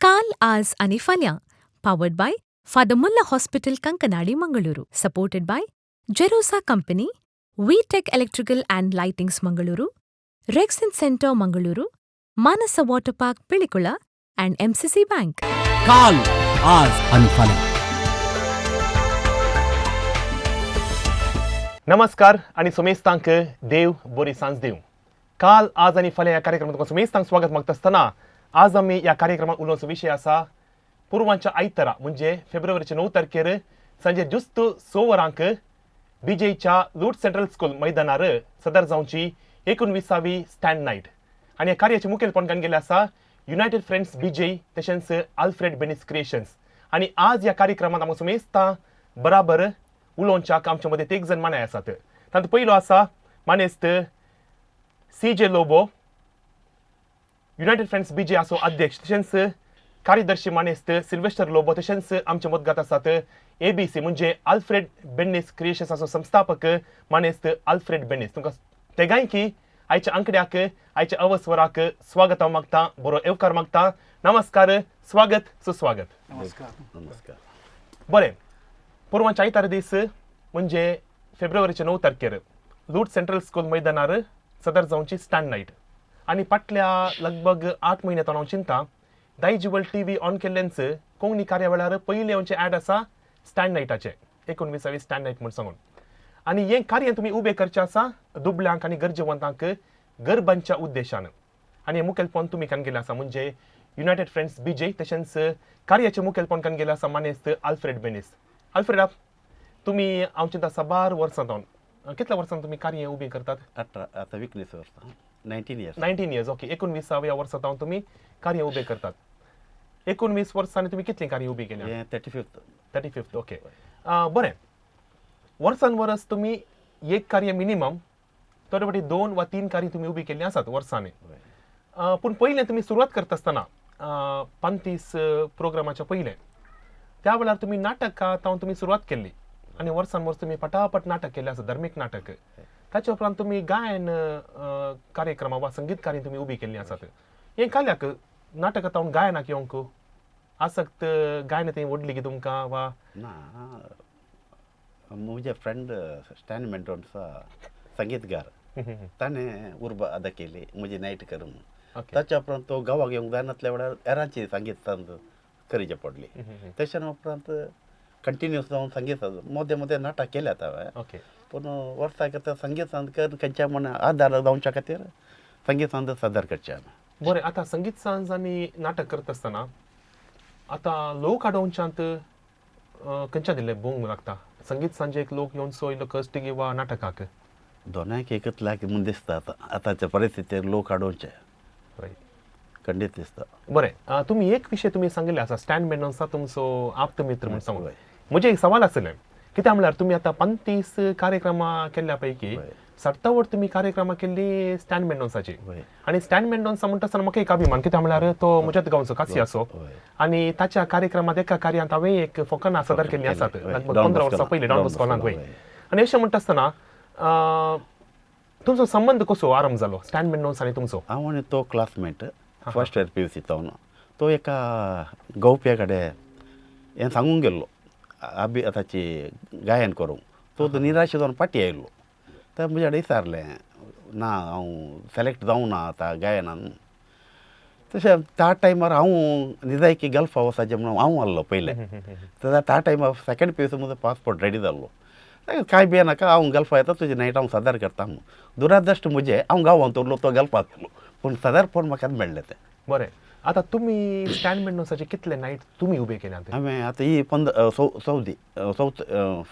काल, आज आनी फाल्यां. Powered by Father Muller Hospital, Kankanady, Mangaluru. Supported by Jerosa Company, V Tech Electrical and Lightings, Mangaluru, Rexin Centre, Mangaluru, Manasa Water Park, Pilikula and MCC Bank. काल, आज आणि फाल्यां. नमस्कार आणि सुमेस्तांक देव बरी सांज दिवं. काल, आज आनी फाल्यां ह्या कार्यक्रमात तुमकां सुमेस्तांक स्वागत मागता आसतना आज आमी ह्या कार्यक्रमात उलोवचो विशय आसा, पुर्वांच्या आयतारा म्हणजे फेब्रुवारीच्या 9 तारखेर सांजे जुस्त 6 वरांक बिजेच्या लूट सेंट्रल स्कूल मैदानार सदर जावची 19वी स्टँड नायट. आनी ह्या कार्याचे मुखेलपण गेल्लें आसा युनायटेड फ्रेंड्स बिजय तशेंच आल्फ्रेड बेनिस क्रिएशन्स. आनी आज ह्या कार्यक्रमात आमकां सुमेस्ता बराबर उलोवच्याक आमच्या मदें तेग जण मानाय आसात. तातूंत पयलो आसा मानेस्त सी जे लोबो, युनायटेड फ्रेंड्स बीजे हाचो अध्यक्ष तशेंच कार्यदर्शी मानेस्त सिल्वेस्टर लोबो, तशेंच आमचे मदगात आसात एबीसी म्हणजे आल्फ्रेड बेन्नीस क्रिएशन्साचो संस्थापक मानेस्त आल्फ्रेड बेन्नीस. तुमकां तेगांयकी आयच्या आंकड्याक, आयच्या अवस्वराक स्वागत हांव मागता, बरो येवकार मागता. नमस्कार, स्वागत, सुस्वागत. नमस्कार. नमस्कार. बरें, परवांच्या आयतार दीस म्हणजे फेब्रुवारीच्या 9 तारखेर लूट सेंट्रल स्कूल मैदानार सदर जावची स्टँड नायट. आनी फाटल्या लगभग 8 म्हयन्यां हांव चिंता, दायजिवल टीव्ही ऑन केल्ल्यानच कोंकणी कार्या वेळार पयलें आमचें ऍड आसा स्टँड नायटाचें, 19वी स्टँड नायट म्हूण सांगून. आनी हें कार्य तुमी उबें करचें आसा दुबळ्यांक आनी गरजेवंतांक गरबांच्या उद्देशान. आनी हें मुखेलपण तुमी कान गेलें आसा म्हणजे युनायटेड फ्रेंड्स बीजे, तशेंच कार्याचें मुखेलपण कान गेलें आसा मानेस्त आल्फ्रेड बेनीस. आल्फ्रेड, तुमी हांव चिंता साबार वर्सां जावन, कितल्या वर्सां तुमी कार्य उबीं करतात? 18, आतां 19 वर्सां, 19 इयर्स. 19 years, okay. 19व्या वर्सा जावन तुमी कार्य उबें करतात. 19 वर्सांनी तुमी कितलीं कार्य उबीं केल्या? हें 35th. 35th, okay. बरें, वर्सान वर्स तुमी एक कार्य मिनिमम, थोडे फावटी दोन वा तीन कार्य तुमी उबी केल्लीं आसात वर्सांनी. पूण पयलें तुमी सुरवात करता आसतना, 35 प्रोग्रामाच्या पयलें, त्या वेळार तुमी नाटकां तावन तुमी सुरवात केल्ली आनी वर्सान वर्स तुमी पटापट नाटक केल्लें आसा, धर्मीक नाटक. ताच्या उपरांत तुमी गायन कार्यक्रमां वा संगीत कार्य तुमी उबी केल्लीं आसात. हें काल्याक नाटकां तावन गायनाक येवंक आसक्त, गायन थंय व्हडली की तुमकां वा? ना, म्हजे फ्रेंड स्टॅन मेंडोन्सा संगीतकार, ताणें उर्बा अदा केली म्हजी नायट कर म्हणून. ताच्या उपरांत तो गांवाक येवंक जायनासल्या वेळार हेरांची संगीत करीचे पडली. तशें उपरांत कंटिन्युअस जावन संगीत, मदें मदें नाटक केल्यात हांवें. पूण वर्साक आतां संगीत सांज कर खंयच्या म्हण आदार जावच्या खातीर संगीत सांज सादर करचें आमी. बरें, आतां संगीत सांज आनी नाटक करता आसतना आतां लोक आडोवच्यांत खंयच्यान इल्लें बोंग लागता? संगीत सांजेक लोक येवन सो इल्लो कश्ट वा नाटकाक? दोनांयक एकच लायक म्हूण दिसता. आतां आतांच्या परिस्थितीर लोक आडोवचे खंडीत दिसता. बरें, तुमी एक विशय तुमी सांगिल्ले आसा, स्टॅन मेंडोन्सा तुमचो आप्त मित्र म्हूण सांगून. म्हजें एक सवाल आसलें, कित्याक म्हणल्यार तुमी आतां 35 कार्यक्रमां केल्ल्या पैकी सत्तावट तुमी कार्यक्रमां केल्ली स्टॅन मेंडोन्साची. आनी स्टॅन मेंडोन्सा म्हणटा आसतना म्हाका एक अभिमान, कित्याक म्हणल्यार तो म्हज्याच गांवचो, कासियाचो. आनी ताच्या कार्यक्रमात एका कार्यांत हांवें एक फोकाणां सादर केल्लीं आसात लगभग डॉन 15 वर्सां बॉस्कोला. पयलीं डॉन डॉन बॉस्कोलांत. बॉस्कोला. आनी अशें म्हणटा आसतना तुमचो संबंद कसो आरंभ जालो स्टॅन मेंडोन्स आनी तुमचो? हांव आनी तो क्लासमेट, फर्स्ट इयर पीयूसी जावन. तो एका गावप्या कडेन हें सांगूंक गेल्लो आबी ताची गायन करूंक. तो तो निराश जावन फाटीं आयलो. ते म्हज्या कडेन विचारलें, ना हांव सिलेक्ट जावना आतां गायनान. तशें त्या टायमार हांव निजायकी गल्फा वचपाचें म्हणून हांव आहलो पयलें. त्या टायमार सेकेंड पीयूसी म्हजो पासपोर्ट रेडी जाल्लो. कांय भियेनाका, हांव गल्फा येता, तुजें नायट हांव सादर करता म्हूण. दुरादश्ट म्हजें, हांव गांवांत उरलो, तो गल्फाक गेलो, पूण सादारपण म्हाका मेळ्ळें तें. बरें, आतां तुमी स्टॅन मेंडोन्साचे कितले नायट तुमी उबे केल्यात? हांवें आतां ही 15 चवदी चवथ,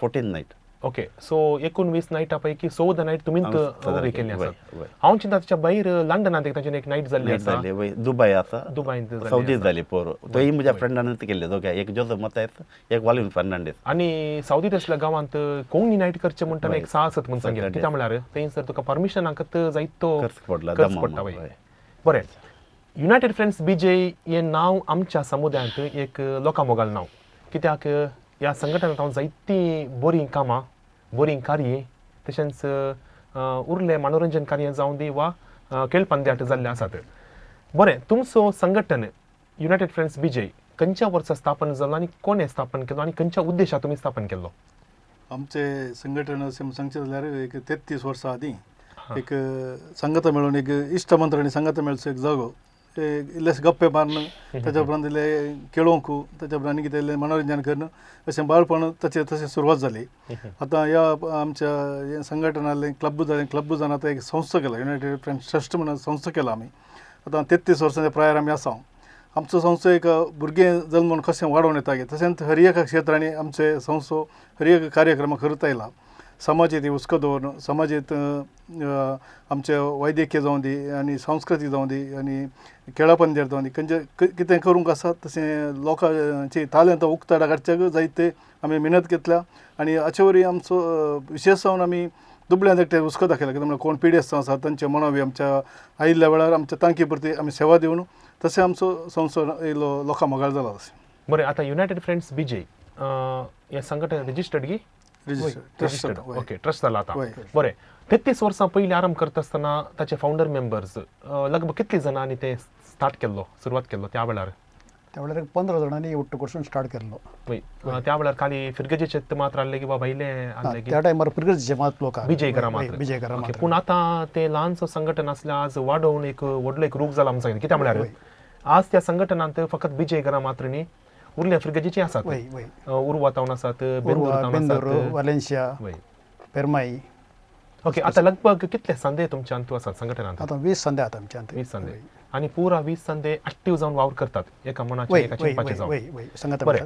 14 नायट. ओके, सो 19 नायटा पैकी 14 नायट तुमीच हांव सादर उबे केली. केल्ली आसात. वय. हांव चिंता ताच्या भायर लंडनांत एक तांची एक नायट जाल्ली नायट आसा. जाली, वय. दुबय आसा. दुबयंत जाल्ली सौदीत आसा. जाली पोर. थंय म्हज्या फ्रेंडानच केल्ले दोगे, एक जोजफ मतायस, एक वाल्वीन फर्नांडीस. आनी सावदी असल्या गांवांत कोंकणी नायट करचें म्हणटना एक साहस म्हूण सांगें. कित्याक म्हणल्यार थंयसर तुका परमिशनाक जायतो खर्च पडला, खर्च दमाम, पडटा. वय. बरें, युनायटेड फ्रेंड्स बीजे हें नांव आमच्या समुदायांत एक लोकां मोगाल नांव, कित्याक ह्या संघटनांत हांव जायतीं बरीं कामां, बरीं कार्यां, तशेंच उरलें मनोरंजन कार्य जावं दी वा खेळ पंद्याट जाल्ले आसात. बरें, तुमचो संघटन युनायटेड फ्रेंड्स बिजय खंयच्या वर्सा स्थापन जालो आनी कोणें स्थापन केलो आनी खंयच्या उद्देशा तुमी स्थापन केल्लो? आमचे संघटन अशें सांगचें जाल्यार एक 33 वर्सां आदीं एक संगता मेळून एक इश्टमंत्र आनी संगता मेळचो एक जागो, इल्लेशे गप्पे मारून ताच्या उपरांत इल्ले खेळोंक, ताच्या उपरांत आनी कितें इल्लें मनोरंजन करून अशें बाळपण तशें तशें सुरवात जाली. आतां ह्या आमच्या हें संघटन जालें, क्लब जालें, क्लब जावन आतां एक संस्था केला, युनायटेड फ्रेंड्स ट्रस्ट म्हणून संस्था केला आमी. आतां 33 वर्सांच्या प्रायर आमी आसा. आमचो संस्था एक भुरगें जल्मून कशें वाडोवन येता तशेंच हर एका क्षेत्रांनी आमचे संस्था हर एक कार्यक्रम करत आयला. समाजेत हुस्को दवरून समाजेत आमचे वैद्यकीय जावं दी आनी सांस्कृतीक जावं दी आनी खेळा पंद्यार जावं दी, खंयचे कितें करूंक आसा तशें लोकांची तालेंतां उक्ताडार काडच्याक जायते आमी मेहनत घेतल्या. आनी हाचे वरवीं आमचो विशेश जावन आमी दुबळ्यां एकटे हुस्को दाखयला, कित्याक म्हणल्यार कोण पिडेस्त आसा तांचे मनोवी आमच्या आयिल्ल्या वेळार आमच्या तांकी पुरती आमी सेवा दिवन तशें आमचो संवसार येयलो लोकां मोगाळ जाला तशें. बरें, आतां युनायटेड फ्रेंड्स बिजय हें संघटन रजिस्टर्ड गी? रजिस्टर्ड. ओके, ट्रस्ट जाला आतां. बरें, 33 वर्सां पयलीं आरंभ करता आसतना ताचे फावंडर मेंबर्स लगभग कितली जाणांनी ते स्टार्ट केल्लो, सुरवात केल्लो त्या वेळार? त्या वेळार 15 जाणांनी ಒಟ್ಟು ಕೊಡ್ಸೋಣ स्टार्ट केल्लो. वय, त्या वेळार खाली फिरगजेचे मात्र आहले की वा भायले आहले की? त्या टायमार फिरगजेचे मात लोक, विजय घरा मात्र. विजय घरा मात्र. पूण आतां ते ल्हानसो संघटन आसलें आज वाडोवन एक व्हडलो एक रूप जाला आमचो. कित्याक म्हळ्यार आज त्या संघटनांत फकत विजय घरा मात्र न्ही, उरल्या फिरगजेची आसात, उर्वा तावन आसात, बेंदूर बेंदूर, वालेन्शिया, पेरमाई. ओके, आतां लगभग कितले संदे तुमच्या अंतू आसात संघटनांत? आतां 20 संदे आसात आमच्या. 20 संदे आनी पुरा 20 संदे एक्टीव जावन वावर करतात एका मनाचे एका चिंतपाचे जावन. बरें,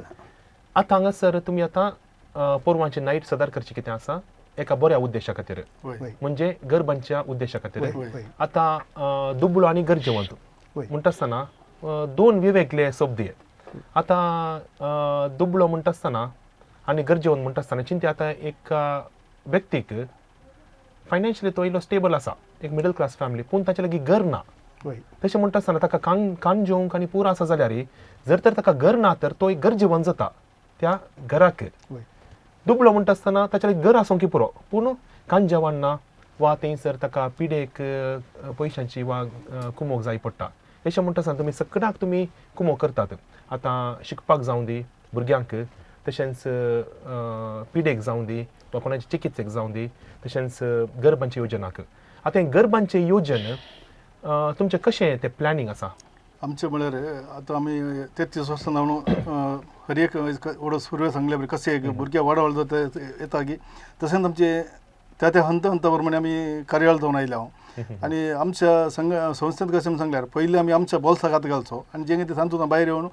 आतां हांगासर तुमी आतां पोरवांची नायट सदार करची कितें आसा एका बऱ्या उद्देशा खातीर, म्हणजे गरबांच्या उद्देशा खातीर. आतां दुबळो आनी गरजेवंत म्हणटा आसतना दोन वेगवेगळे शब्द. आतां दुबळो म्हणटा आसतना आनी गरजेवंत म्हणटा आसतना चिंते आतां एक व्यक्तीक फायनान्शियली तो इल्लो स्टेबल आसा, एक मिडल क्लास फॅमिली, पूण ताचे लागीं घर ना. तशें म्हणटा आसतना ताका कान जेवंक आनी पुरो आसा जाल्यार जर तर ताका घर ना तर तो एक गरजेवंत जाता त्या घराक. दुबळो म्हणटा आसतना ताचे लागीं घर आसूंक पुरो, पूण कान जेवण ना वा थंयसर ताका पिडेक पयशांची वा कुमोक जाय पडटा. अशें म्हणटा आसतना तुमी सगळ्याक तुमी कुमोक करतात. आतां शिकपाक जावं दी भुरग्यांक, तशेंच पिडेक जावं दी वा कोणाचे चिकित्सेक जावं दी, तशेंच गर्भांचे योजनाक. आतां हें गर्भांचें योजन तुमचें कशें तें प्लॅनिंग आसा? आमचें म्हळ्यार आतां आमी 33 वर्सां जावन हर एक व्हडो सुरवे सांगले कशें एक भुरग्यां वाडवळ जाता येता की तशेंच आमचें त्या त्या हंत हंता प्रमाणे आमी कार्यावळ जावन आयल्या हांव. आनी आमच्या संस्थेंत कशें सांगल्यार पयलीं आमी आमच्या बोल्साक हात घालचो आनी जें कितें तातूंत भायर येवन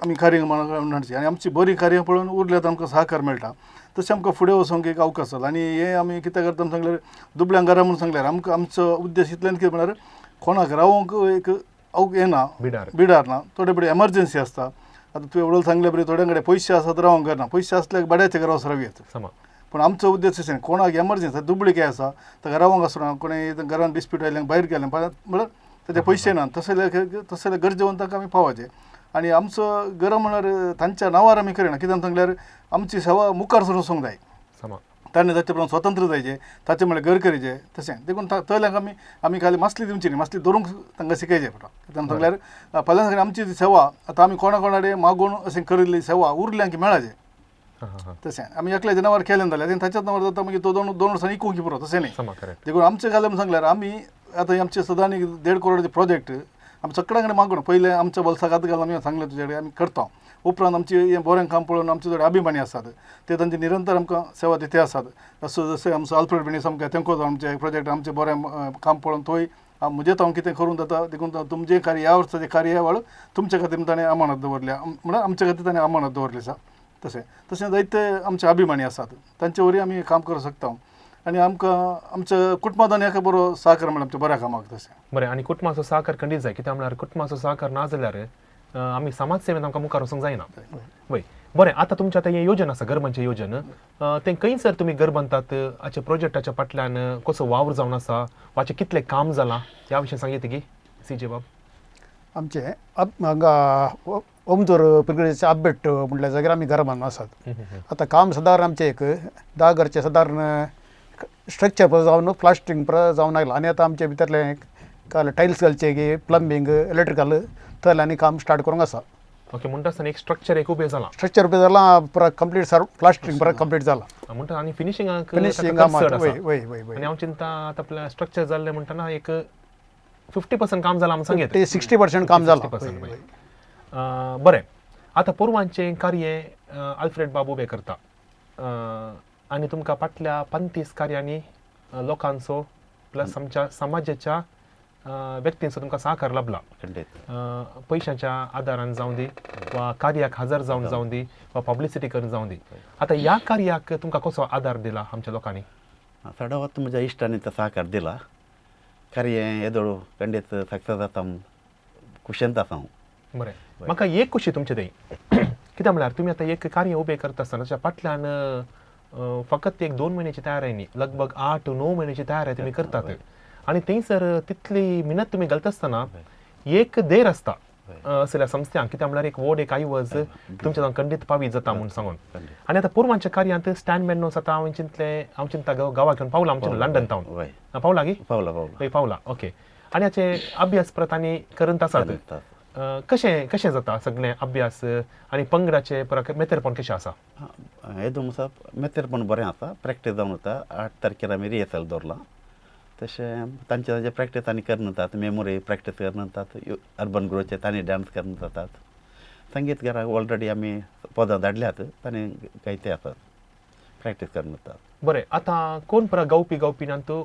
आमी कार्य हाडची आनी आमची बरी कार्यां पळोवन उरल्यार आमकां सहकार मेळटा, तशें आमकां फुडें वचोंक एक अवकाश जालो. आनी हें आमी कितें करता म्हूण सांगल्यार दुबळ्यांक घरा म्हूण सांगल्यार आमकां आमचो उद्देश इतल्यान कितें म्हळ्यार कोणाक रावोंक एक येना, बिडार ना, थोडे बरे एमर्जन्सी आसता. आतां तुवें व्हडलो सांगले बरे थोड्यां कडेन पयशे आसात रावोंक घर ना, पयशे आसल्यार भाड्याच्या घरा वचून रावं येता. पूण आमचो उद्देश अशें कोणाक एमर्जन्सी दुबळी काय आसा ताका रावोंक आसना, कोणें घरान डिस्प्यूट आयल्यान भायर गेलें म्हळ्यार ताचे पयशे ना, तसले तसले गरजेवंतांक आमी पावोवचें. आनी आमचो घरा म्हळ्यार तांच्या नांवार आमी करिना, कित्याक सांगल्यार आमची सेवा मुखार सरून वचूंक जाय, ताणें ताचे प्रमाण स्वतंत्र जायचे, ताचें म्हळ्यार घर करीचे तशें. देखून तल्याक आमी आमी खाली मासली दिवची न्ही, मासली धरूंक तांकां शिकयचें पडटा. कित्याक सांगल्यार फाल्यां सांगल्यार आमची सेवा आतां आमी कोणा कोणा मागून अशें करिल्ली सेवा उरल्या की मेळाचे तशें. आमी एकल्याच्या नांवार केलें जाल्यार ताच्याच नांवार जाता, मागीर तो दोन दोन वर्सांनी इकूंक पुरो, तशें न्ही. देखून आमचें घालें म्हूण सांगल्यार आमी आतां आमचे सदांच 1.5 करोडाचे प्रोजेक्ट आमी सगळ्यां कडेन मागून पयलें आमच्या बोल्साक हात घालून आमी सांगलें तुजे कडेन आमी करता. उपरांत आमचें हें बरें काम पळोवन आमचे थोडे अभिमानी आसात ते तांचे निरंतर आमकां सेवा दिते आसात. असो जशें आमचो आल्फ्रेड बेनीस आमकां तेंको जावन आमचे प्रोजेक्ट आमचें बरें काम पळोवन थंय म्हजें हांव कितें करूंक जाता, देखून तुमचें कार्य ह्या वर्साचें कार्यावळ तुमचे खातीर ताणें अमानत दवरल्या, म्हळ्यार आमचे खातीर ताणें अमानत दवरली आसा. तशें तशें जायते आमचे अभिमानी आसात तांचे वरवीं आमी काम करूंक शकता आनी आमकां आमच्या कुटुंबांत एका बरो सहकार मेळटा आमच्या बऱ्या कामाक. तशें बरें, आनी कुटुंबाचो सहकार खंडीत जाय, कित्याक म्हळ्यार कुटुंबाचो सहकार ना जाल्यार आमी समाज सेवेन आमकां मुखार वचूंक जायना. वय, बरें, आतां तुमचें आतां हें योजन आसा गरबांचें योजन, तें खंयसर तुमी घर बांदतात, हाचे प्रोजेक्टाच्या फाटल्यान कसो वावर जावन आसा, हाचें कितलें काम जालां ह्या विशयी सांगयत की सी जे बाब? आमचें हांगा ओमजोर पिरगडेचे आब्बेट म्हटल्या जाग्यार आमी घरां बांदून आसात. आतां काम सादारण आमचें एक 10 घरचें सादारण स्ट्रक्चर पुरो जावन प्लास्टींग पुरो जावन आयलां. आनी आतां आमचे भितरलें काल टायल्स घालचे की प्लंबींग इलेक्ट्रिकल थंय काम स्टार्ट करूंक आसा. ओके, म्हणटा आसतना एक स्ट्रक्चर एक उबें जालां. स्ट्रक्चर उबें जालां, पुरा कंप्लीट सर, प्लास्टरिंग पुरा कंप्लीट जालां. म्हणटा आनी फिनिशिंगाक फिनिशिंग चड आसा. वय वय वय वय. आनी हांव चिंता आतां आपल्या स्ट्रक्चर जाल्लें म्हणटना एक 50% काम जालां आमी सांगयत. 60% काम जालां. 60%, वय, वय. वय. बरें, आतां पोरवांचें कार्य आल्फ्रेड बाबू उबें करता आनी तुमकां फाटल्या 35 कार्यांनी लोकांचो प्लस आमच्या समाजाच्या व्यक्तींचो तुमकां सहकार लाबला. खंडीत. पयशांच्या आदारान जावं दी वा कार्याक हजर जावन जावं दी वा पब्लिसिटी करून जावं दी, आतां ह्या कार्याक तुमकां कसो आदार दिला आमच्या लोकांनी? चडावत म्हज्या इश्टांनी तो सहकार दिला. कार्य येदोळ खंडीत सक्सेस जाता, खुशेंत आसा हांव. बरें, म्हाका एक खुशी तुमचे थंय कित्याक म्हळ्यार तुमी आतां एक कार्य उबें करता आसतना ताच्या फाटल्यान फकत एक 2 म्हयन्याची तयारी न्ही, लगभग 8-9 म्हयन्याची तयारी तुमी करतात आनी थंयसर तितली मिनत तुमी घालता आसतना एक देर आसता असल्या संस्थांक, कित्याक म्हळ्यार एक व्हड एक आयवज तुमच्या खंडीत पावी जाता म्हूण सांगून. आनी आतां पोरवांच्या कार्यांत स्टँड मेन्नोस आतां हांवें चिंतलें, हांव चिंता गांवाक येवन पावला आमच्या लंडन तावन पावला गी? पावला पावला. हय पावला, ओके. आनी हाचे अभ्यास परत आनी करंत आसात, कशें कशें जाता सगळें अभ्यास आनी पंगडाचे परत मेतेरपण कशें आसा? येदो मुसा मेतेरपण बरें आसा, प्रॅक्टीस जावन वता. 8 तारखेर आमी रिहर्सल दवरलां. तशें तांचे तांचे प्रॅक्टीस आनी करून वतात, मेमोरी प्रॅक्टीस करून वतात, अर्बन ग्रोचे तांणी डांस करून जातात. संगीतकाराक ऑलरेडी आमी पदां धाडल्यात, तांणी गायते आसात, प्रॅक्टीस करून वतात. बरें, आतां कोण परत गावपी गावपी तूं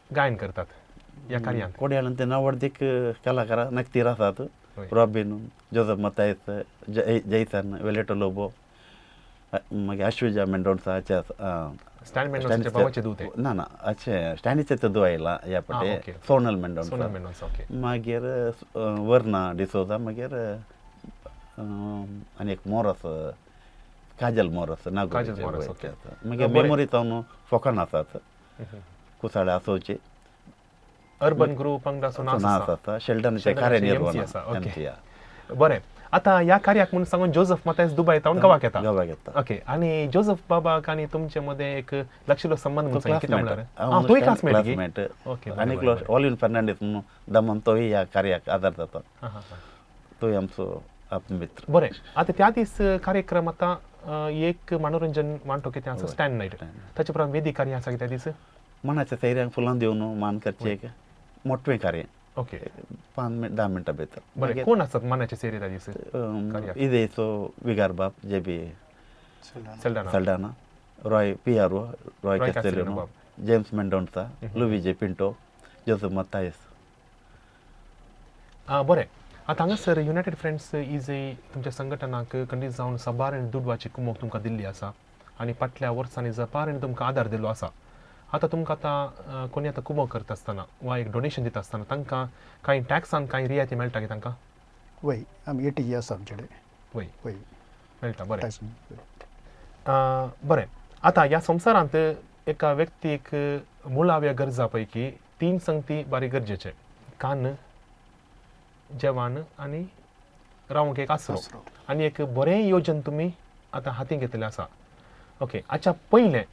गायन करतात ह्या कार्यांत? कोड्यान ते नवडदीक कलाकारां नक्तीर आसात, रॉबीन, जोजफ मतायस, जैसन वेलेटो लोबो, मागीर अश्विजा मेंडोन्सा हाचे स्टॅन मेंडोन्साचे भावाचे दूत हे? ना ना, अशें स्टॅनीचे तर आयला ह्या पटे सोनल मेंडोन्सा, सोनल मेंडोन्सा, ओके. मागीर वर्ना डिसोजा, मागीर आनी एक Morris, Kajal Morris, Kajal Morris, okay. मागीर मेमोरी जावन फोकान आसात, कुसाळे आसोवचे, अर्बन ग्रुप पंगडा नाच आसा, शेल्डनाचे कार्य ओके. बरें, आतां ह्या कार्याक म्हणून सांगून जोजफ मतायस दुबय तावन गांवाक येता. गांवाक येता. ओके, आनी जोजफ बाबाक आनी तुमचे मदें एक लक्षिल्लो संबंद म्हणून कितें म्हणल्यार? तूंय क्लासमेट. ओके. आनी ऑलिन फर्नांडीस म्हणून दमन, तोय ह्या कार्याक आदार जाता, तोय आमचो आत्ममित्र. बरें, आतां त्या दीस कार्यक्रम आतां एक मनोरंजन मांडटो कितें आसा स्टँड नायट, ताचे उपरांत वेदीक कार्य आसा त्या दीस? मनाच्या सैऱ्यांक फुलां दिवन मान करचें एक मोटवें कार्य. ओके, 5-10 मिनटां भितर. बरें, कोण आसात मानाचे सेरी त्या दीस? इदेचो विगार बाब जे बी Saldanha, Roy P R O, Roy Castelino, James Mendonca, Louis J Pinto, Joseph Mathias. बरें, आतां हांगासर युनायटेड फ्रेंड्स is तुमच्या संघटनाक खंडीत जावन साबार आनी दुडवाची कुमोक तुमकां दिल्ली आसा आनी फाटल्या वर्सांनी जपार आनी तुमकां आदार दिल्लो आसा. आतां तुमकां आतां कोणी आतां कुमोक करता आसतना वा एक डोनेशन दिता आसतना तांकां कांय टॅक्सान कांय रियाती मेळटा की तांकां? वय, आमी एटीजी आसा आमचे कडेन. वय वय मेळटा. बरें बरें, आतां ह्या संवसारांत एका व्यक्तीक मुळाव्या गरजा पैकी 3 संगती बारी गरजेचे, कान, जेवण आनी रावंक एक आसरो, आनी एक बरें योजन तुमी आतां हातीं घेतलें आसा. ओके, आच्या पयलें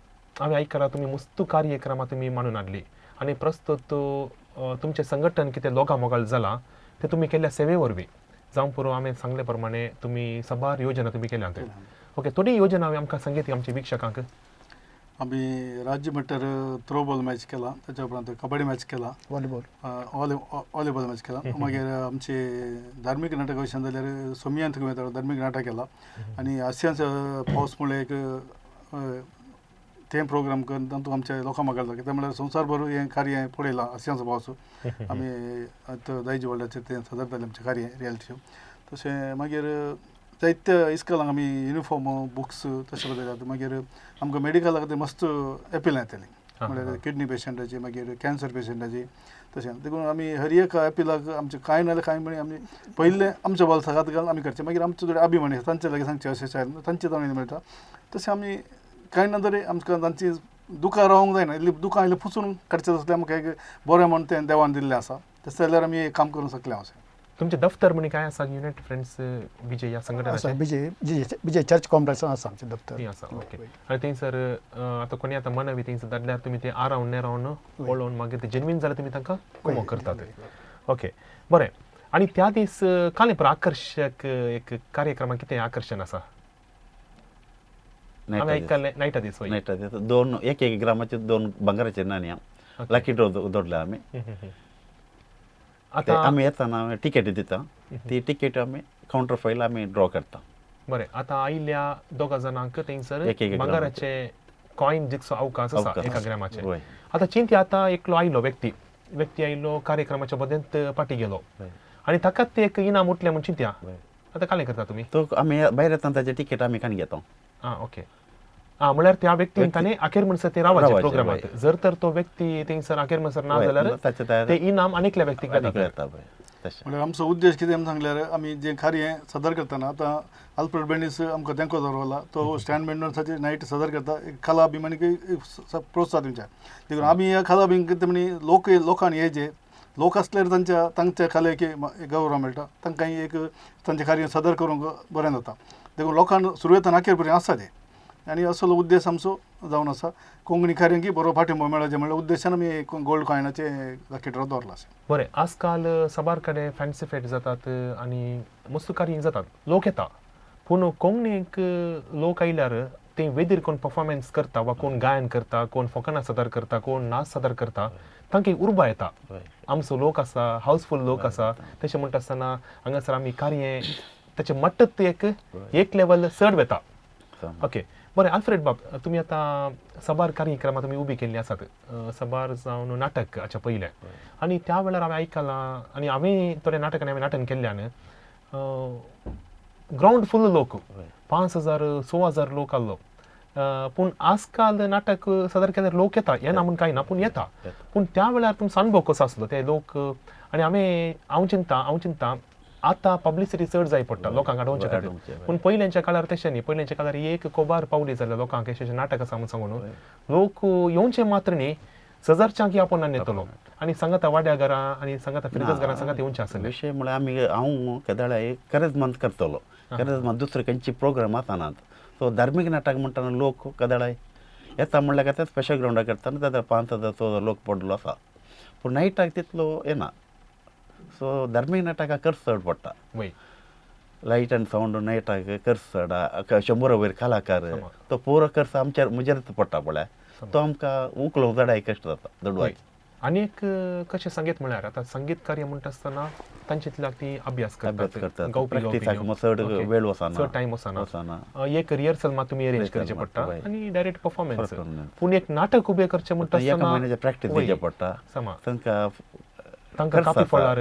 हांवें आयकलां तुमी मुस्तू कार्यक्रमां तुमी मांडून हाडली आनी प्रस्तुत तुमचें संघटन कितें लोकां मोगाल जालां तें तुमी केल्ल्या सेवे वरवीं जावं पुरो. हांवें सांगले प्रमाणे तुमी साबार योजना तुमी केल्यात. ओके, थोडी योजना हांवें आमकां सांगीत आमच्या वीक्षकांक. आमी राज्य मट्टार थ्रोबॉल मॅच केला, ताच्या उपरांत कबड्डी मॅच केला, व्हॉलीबॉल व्हॉलीबॉल मॅच केला. मागीर आमचे धार्मीक नाटक विशयान जाल्यार सोमियांत धार्मीक नाटक केला आनी आसियांच पावस म्हणल्यार एक तें प्रोग्राम करून तातूंत आमच्या लोकां मागार जाता. कित्याक म्हणल्यार संवसार भर हें कार्य पळयलां आसियांचो पावस आमी आतां दायजी वर्ल्डाचेर तें सादर जालें आमचें कार्य रियलिटी शो. तशें मागीर जायत्या इस्कॉलांक आमी युनिफॉर्म बुक्स तशें बदलतात. मागीर आमकां मेडिकला खातीर मस्त एपिलां येतालीं, म्हणल्यार किडनी पेशंटाची, मागीर कॅन्सर पेशंटाची. तशें देखून आमी हर एक एपिलाक आमचें कांय नाजाल्यार कांय म्हणी आमी पयलें आमच्या बोल्साक घालून आमी करचें. मागीर आमचे थोडे अभिमानी आसा तांचे लागीं सांगचें अशें तांचे जावन मेळटा. तशें आमी कांय ना तरी आमकां तांची दुकां रावंक जायना, इल्ली दुकां इल्लें पुसून काडचें तसलें आमकां एक बरें म्हण तें देवान दिल्लें आसा. तशें जाल्यार आमी काम करूंक शकले अशें. तुमचें दफ्तर म्हणी काय आसा युनायटेड फ्रेंड्स विजय ह्या संघटनाचें? विजय विजय चर्च कॉम्प्लेक्सान आसा आमचें दफ्तर. थंय आसा. ओके, आनी थंयसर आतां कोणी आतां मनवी थंयसर धाडल्यार तुमी ते आरावन नेरावन पळोवन मागीर ते जेन्युइन जाल्यार तुमी तांकां कुमोक करतात. ओके, बरें. आनी त्या दीस काले पर आकर्शक एक कार्यक्रमा कितें आकर्शण आसा हांवें आयकल्लें नायटा दीस वय. नायटा दीस दोन एक एक ग्रामाचे 2 भांगराचे नाणयां लकी ड्रॉ दवरले आमी. आतां आमी येतना टिकेट दिता, ती टिकेट आमी कावंटर फायल आमी ड्रॉ करता. बरें, आतां आयिल्ल्या दोगा जाणांक थंयसर एक एक भांगराचे कॉयन जितलो अवकाश आसा अवकाश एका आसा. ग्रामाचे. वय. आतां चिंती आतां एकलो आयलो व्यक्ती, व्यक्ती आयलो कार्यक्रमाच्या बद्दल पाटी गेलो आनी ताकाच ते एक इनाम उठलें म्हूण चिंत्या. आतां कालें करता तुमी? तो आमी भायर येतना ताची टिकेट आमी काडून घेता. आं ओके. आं म्हळ्यार त्या व्यक्तीन ताणें अखेर म्हणसर ते रावाचे रावाचें, प्रोग्रामात. वय. जर तर तो व्यक्ती थंयसर अखेर म्हणसर ना वय, जाल्यार ताचे तयार ते इनाम आनीकल्या व्यक्तीक आनीक वता. येता पळय तशें. म्हणल्यार आमचो उद्देश कितें आमी सांगल्यार आमी जें कार्य सादर करतना आतां आल्फ्रेड बेंडीस आमकां तेंको दवरला, तो स्टँड बेंडोसाचे नायट सादर करता, एक कला अभिमानीक एक प्रोत्साहन दिवचें. देखून आमी ह्या कला अभिमान कितें म्हणी लोक लोकांनी येचे, लोक आसल्यार तांच्या तांच्या कलेक एक गौरव मेळटा, तांकां एक तांचें कार्य सादर करूंक बरें जाता. देखून लोकांक सुरवेतान अखेर पर्यंत आसा तें आनी असलो उद्देश आमचो जावन आसा. कोंकणी कार्यांक बरो पाठिंबो मेळोवचें म्हणल्यार उद्देशान आमी गोल्ड कॉयनाचे लकी ड्रॉ दवरला. बरें, आजकाल साबार कडेन फॅन्सी फेट जातात आनी मस्त कार्य जातात, लोक येता, पूण कोंकणीक लोक आयल्यार ते वेदीर कोण परफॉर्मन्स करता वा कोण गायन करता, कोण फकाणां सादर करता, कोण नाच सादर करता, तांकां उर्बा येता. आमचो लोक आसा, हावसफूल लोक आसा. तशें म्हणटा आसतना हांगासर आमी कार्य ताचें मट्टत एक एक लेवल चड वता. ओके, बरें आल्फ्रेड बाब, तुमी आतां साबार कार्यक्रमां तुमी उबी केल्ली आसात, साबार जावन नाटक हाच्या पयलें, आनी त्या वेळार हांवें आयकलां आनी हांवें थोड्या नाटकांनी हांवें नाटन केल्ल्यान ग्रावंड फूल लोक, 5,000 6,000 लोक आहलो. पूण आजकाल नाटक सादर केल्यार लोक येता, येना म्हूण कांय ना, पूण येता. पूण त्या वेळार तुमचो अनुभव कसो आसलो ते लोक? आनी हांवें हांव चिंता आतां पब्लिसिटी चड जाय पडटा लोकांक आडोवच्या खातीर, पूण पयल्यांच्या काळार तशें न्ही. पयल्यांच्या काळार एक कोबार पावली जाल्यार लोकांक अशें नाटक आसा म्हूण सांगून लोक येवचे मात्र न्ही, सजारच्यांक आपोवन येतलो आनी सांगाता वाड्या घरां आनी सांगाता फिरगज घरां सांगात येवचें आसलें. विशय म्हळ्यार आमी हांव केदाळा एक करेज मंथ करतलो, करेज मंथ दुसरे खंयची प्रोग्राम आसनात. सो धार्मीक नाटक म्हणटना लोक केदाळाय येता म्हणल्यार काय स्पेशल ग्रावंडार करतना जाल्यार 5,000 6,000 लोक पडलो आसा, पूण नायटाक तितलो येना. सो धार्मीक नाटकाक खर्च चड पडटा, लायट आनी सावंड नायटाक खर्च चड, 100 वयर कलाकार, तो पुरो खर्च आमच्या म्हजेरच पडटा पळय, तो आमकां उकलोवंक चडाय कश्ट जाता दडवाचे. आनी एक कशें संगीत म्हळ्यार आतां संगीत कार्य म्हणटा आसतना तांचे ती अभ्यास करतात, प्रॅक्टिसाक चड वेळ वचना, चड टायम वचना, एक रिहर्सल मात तुमी अरेंज करचें पडटा आनी डायरेक्ट परफॉर्मन्स. पूण एक नाटक उबें करचें म्हणटा एका म्हयन्याचे प्रॅक्टीस दिवचें पडटा, तांकां तांकां कापी फळार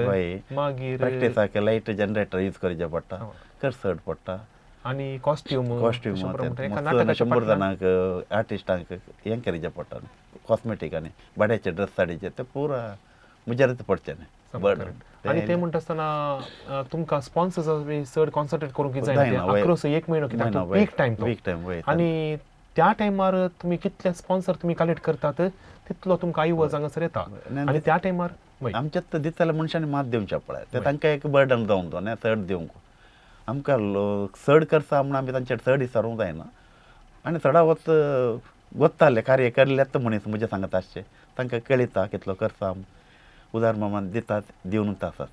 मागीर प्रॅक्टिसाक लायट जनरेटर यूज करचें पडटा, खर्च चड पडटा, आनी कॉस्ट्यूम कॉस्ट्यूम 100 जाणांक आर्टिस्टांक हें करचें पडटा, कॉस्मेटीक आनी भाड्याचे ड्रेस साडीचे ते पुरा म्हजेरच पडचें न्ही. आनी ते म्हणटा आसतना तुमकां स्पॉन्सर्स चड कॉन्सन्ट्रेट करूंक जाय, अक्रोस एक म्हयनो कित्याक पीक टायम, पीक टायम. आनी त्या टायमार तुमी कितले स्पॉन्सर तुमी कलेक्ट करतात तितलो तुमकां आयवज हांगासर येता. आनी त्या टायमार आमच्यात दितल्या मनशांनी मात दिवचें पळय, ते तांकां एक बर्डन जावन तो न्ही चड दिवंक. आमकां चड खर्च म्हणून आमी तांचेर चड विचारूंक जायना. आनी चडावत गोत्ताले कार्य केल्लेच मनीस म्हजें सांगता आसचें तांकां कळयता कितलो खर्च उदार मामान दितात, दिवनूच आसात.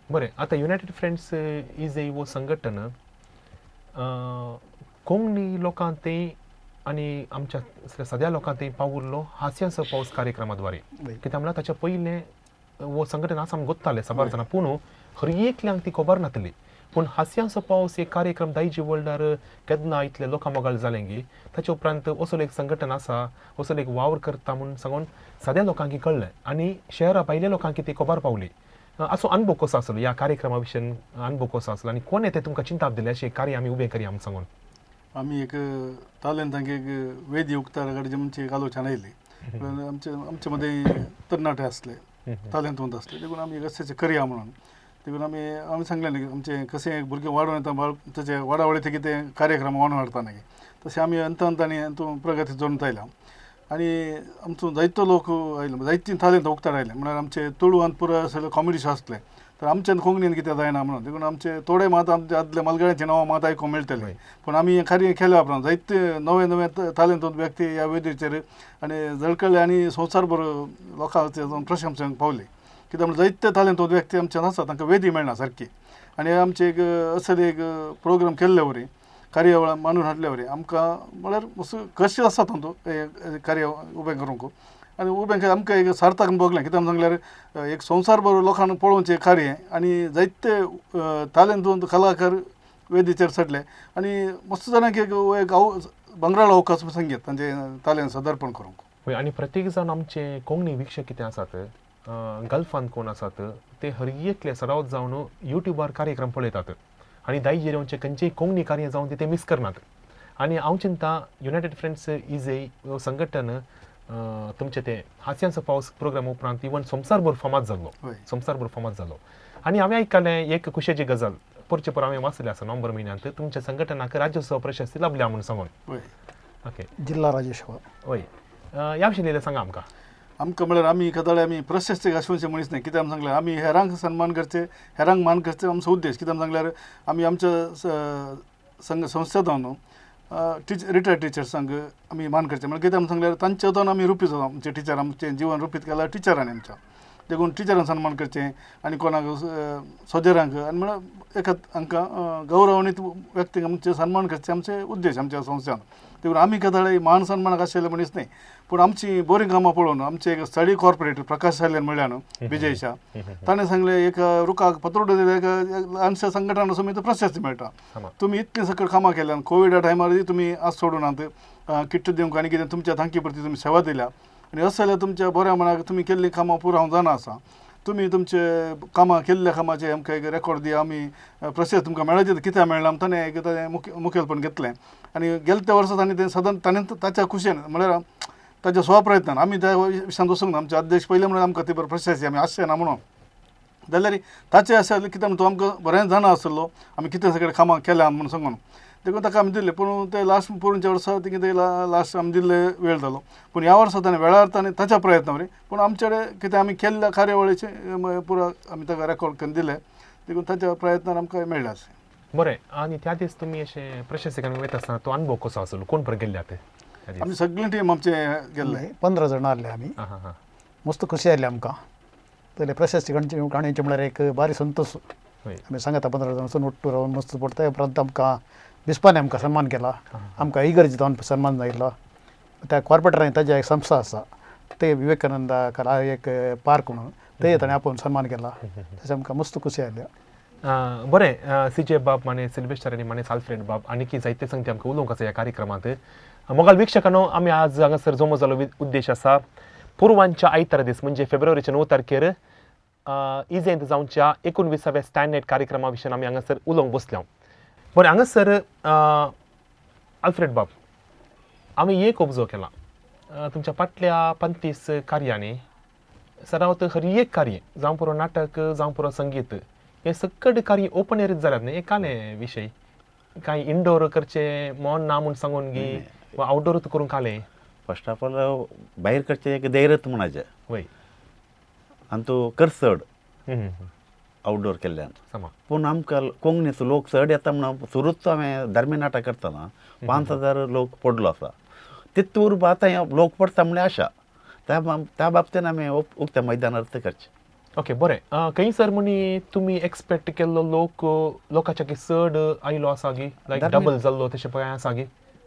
बरें, आतां युनायटेड फ्रेंड्स is a वो संघटन कोंकणी लोकांक ते आनी आमच्या सद्या लोकांक ते पावुल्लो हास्याचो पावस कार्यक्रमा द्वारे, कित्याक म्हणल्यार ताच्या पयलें वो संघटन आसा आमकां गोत्तालें साबार जाणां, पूण हर एकल्यांक ती खबर नासली. पूण हास्यांचो पावस एक कार्यक्रम दायजी वर्ल्डार केन्ना इतले लोकां मोगाळ जालें गी ताचे उपरांत असलो एक संघटन आसा, असलो एक वावर करता म्हूण सांगून साद्या लोकांक कळ्ळें आनी शहरा भायल्या लोकांक ती खबर पावली. असो अनुभव कसो आसलो ह्या कार्यक्रमा विशयन, अनुभव कसो आसलो आनी कोणें तें तुमकां चिंताप दिलें अशें कार्य आमी उबें करया म्हूण सांगून? आमी एक तालेंतांक एक वेदी उक्ताड काडची आमची एक आलोचना येयली. आमचे आमचे मदें तरणाटे आसले, तालेंतवंत आसले, देखून आमी अशें करया म्हणून. देखून आमी आमी सांगलें न्ही आमचें कशें भुरगें वाडोवन येता, ताचे वाडावळी ते कितें कार्यक्रम वाडोवन हाडटा न्ही, तशें आमी हंत हंतांनी हातूंत प्रगती जोडून आयल्या. आनी आमचो जायतो लोक आयलो, जायतीं तालेंत उक्ताड आयलें. म्हळ्यार आमचे तुळवान पुरो सगळे कॉमेडी शो आसले, तर आमच्यान कोंकणीन कितें जायना म्हणून देखून आमचे थोडे मात आमचे आदले मलगड्यांचे नांवां मात आयकूंक मेळटलें, पूण आमी हें कार्य केल्या उपरांत जायते नवे नवे तालेंतवंत व्यक्ती ह्या वेदीचेर आनी झळकळ्ळे आनी संवसार भर लोकांचे प्रशंसेक पावले. कित्याक म्हळ्यार जायते तालेंत व्यक्ती आमचे आसा, तांकां वेदी मेळना सारकी. आनी आमचे एक असले एक प्रोग्राम केल्ले वरी कार्यावळ मांडून हाडले वरी आमकां म्हळ्यार मातसो कश्ट आसा तातूंत कार्य उबें करूंक. आनी उबें केलें आमकां एक सार्थक भोगलें. कित्याक सांगल्यार एक संवसार भर लोकांक पळोवचें कार्य आनी जायते तालेंतवंत कलाकार वेदीचेर चडले आनी मस्त जाणांक एक एक भांगराळो अवकाश संगीत तांचे तालेंत सादरपण करूंक. हय, आनी प्रत्येक जाण आमचे कोंकणी वीक्षक कितें आसात, गल्फान कोण आसात ते हर एकले सरावत जावन युट्यूबार कार्यक्रम पळयतात आनी दायजेर खंयचेय कोंकणी कार्य जावन ते मिस करनात. आनी हांव चिंता युनायटेड फ्रेंड्स इजे संघटन तुमचे ते हास्यांचो पावस प्रोग्राम उपरांत इवन संवसारभर फामाद जाल्लो, संवसारभर फामाद जालो. आनी हांवें आयकलें एक खुशेची गजाल, परचे पर हांवें वाचलें आसा नोव्हेंबर म्हयन्यांत तुमच्या संघटनाक राज्योत्सव प्रशस्ती लाभल्या म्हूण सांगून. ओके, जिल्हा राज्योत्सव. हय, ह्या विशीं सांगा आमकां. आमकां म्हळ्यार आमी कदाळे आमी प्रशस्तीक आशवचे मनीस न्हय. कित्याक आमी सांगल्यार आमी हेरांक सन्मान करचे, हेरांक मान करचे आमचो उद्देश. कित्याक सांगल्यार आमी आमच्या संघ संस्था जावन रिटायर्ड टिचर्सांक आमी मान करचे. म्हळ्यार कित्याक आमी सांगल्यार तांच्या जावन आमी रुपीत जाता, आमचे टिचर आमचें जिवन रुपीत केल्यार टिचरांनी आमच्या, देखून टिचरांक सन्मान करचें आनी कोणाक सोजेरांक आनी म्हळ्यार एका हांकां गौरवान्वित व्यक्तींक आमचे सन्मान करचे आमचे उद्देश आमच्या संस्थान. देखून आमी कदाळे मान सन्मानाक आशिल्ले मनीस न्हय, पूण आमची बरीं कामां पळोवन आमचे एक स्थळीय कॉर्पोरेटर प्रकाश साल्यान म्हणल्या न्हू विजय शाह, ताणें सांगलें एक रुखाक पत्रोट दिलें एक ल्हानशा संघटना सुद्दां प्रशस्ती मेळटा, तुमी इतलीं सकयल कामां केल्यान कोविडा टायमार तुमी आज सोडूनात, किट्ट दिवंक आनी कितें तुमच्या तांकी प्रती तुमी सेवा दिल्या आनी अशें जाल्यार तुमच्या बऱ्या मनाक तुमी केल्लीं कामां पुरो हांव जाणा आसा, तुमी तुमचे कामां केल्ल्या कामाचें आमकां एक रेकॉर्ड दिया, आमी प्रशस्ती तुमकां मेळचे कित्याक मेळना ताणें एक ताणें मुखेलपण घेतलें. आनी गेले त्या वर्सा ताणें तें सदांच ताणें ताच्या खुशयेन म्हळ्यार ताच्या स्वप्रयत्नान आमी त्या विशयांत वचूंक ना, आमचे अध्यक्ष पयलें म्हणल्यार आमकां ती बरी प्रशस्ती आमी आसचें ना म्हणून, जाल्यार ताचें अशें जालें कित्याक तो आमकां बरें जाणा आसलो आमी कितें सगळें कामां केल्या म्हणून सांगून, देखून ताका आमी दिलें. पूण ते लास्ट पोरूंच्या वर्सा कितें लास्ट आमी दिल्ले वेळ जालो, पूण ह्या वर्सा ताणें वेळार ताणें ताच्या प्रयत्ना वरवीं, पूण आमचे कडेन कितें आमी केल्ल्या कार्यावळीचें पुरो आमी ताका रेकॉर्ड करून दिलें, देखून ताच्या प्रयत्नान आमकां मेळ्ळें अशें. बरें, आनी त्या दीस तुमी अशें प्रशस्तीक वयता आसतना तो अनुभव कसो आसलो, कोण बरें गेल्ले ते? आमी सगळीं टीम आमचे गेल्ले, 15 जाणां आहले आमी. मस्त खुशी आयली आमकां. पयले प्रशस्ती काणयेचे म्हळ्यार एक बारी संतोश. आमी सांगता 15 जाणां वचून ಒಟ್ಟು रावन मस्त पडटा. उपरांत आमकां बिस्पान आमकां सन्मान केला, आमकां इगर्ज जावन सन्मान जायलो. त्या कॉर्पोरेटरांनी ताजी एक संस्था आसा ते विवेकानंद कला एक पार्क म्हणून ते ताणें आपोवन सन्मान केला, तशें आमकां मस्त खुशी आयल्या. बरें, सी जे बाब माने सिल्वेस्टर आनी माने आल्फ्रेड बाब आनी जायते संगती आमकां उलोवंक आसा ह्या कार्यक्रमांत. मोगाल वीक्षकांनो, आमी आज हांगासर जमो जालो उद्देश आसा पुर्वांच्या आयतारा दीस म्हणजे फेब्रुवारीच्या 9 तारखेर इजेंत जावच्या 19व्या स्टँडर्ड कार्यक्रमा विशयान आमी हांगासर उलोवंक बसल्या. बरें, हांगासर आल्फ्रेड बाब आमी एक ऑब्जर्व केला, तुमच्या फाटल्या 35 कार्यांनी सरावत हर एक कार्य जावं पुरो नाटक जावं पुरो संगीत हे सकट कार्य ओपन एरीत जाल्यात न्ही, एक कालें विशय कांय इंडोर करचें मन ना म्हूण सांगून गी वा आवटडोरूच करूंक कालें? फर्स्ट ऑफ ऑल भायर करचें एक धैर्यच म्हणाचें. वय, आनी तो कर चड आवटडोर केल्ल्यान, पूण आमकां कोंकणीचो लोक चड येता म्हणून सुरूच हांवें धार्मीक नाटक करतना 5000 लोक पडलो आसा, तितूर आतां लोक पडटा म्हणल्यार आशा त्या बाबतीन आमी उक्त्या मैदानार करचें. ओके, बरें, खंयसर म्हणी तुमी एक्सपेक्ट केल्लो लोक लोकांच्या की चड आयलो आसा गी, लायक डबल जाल्लो तशें पळय आसा गी?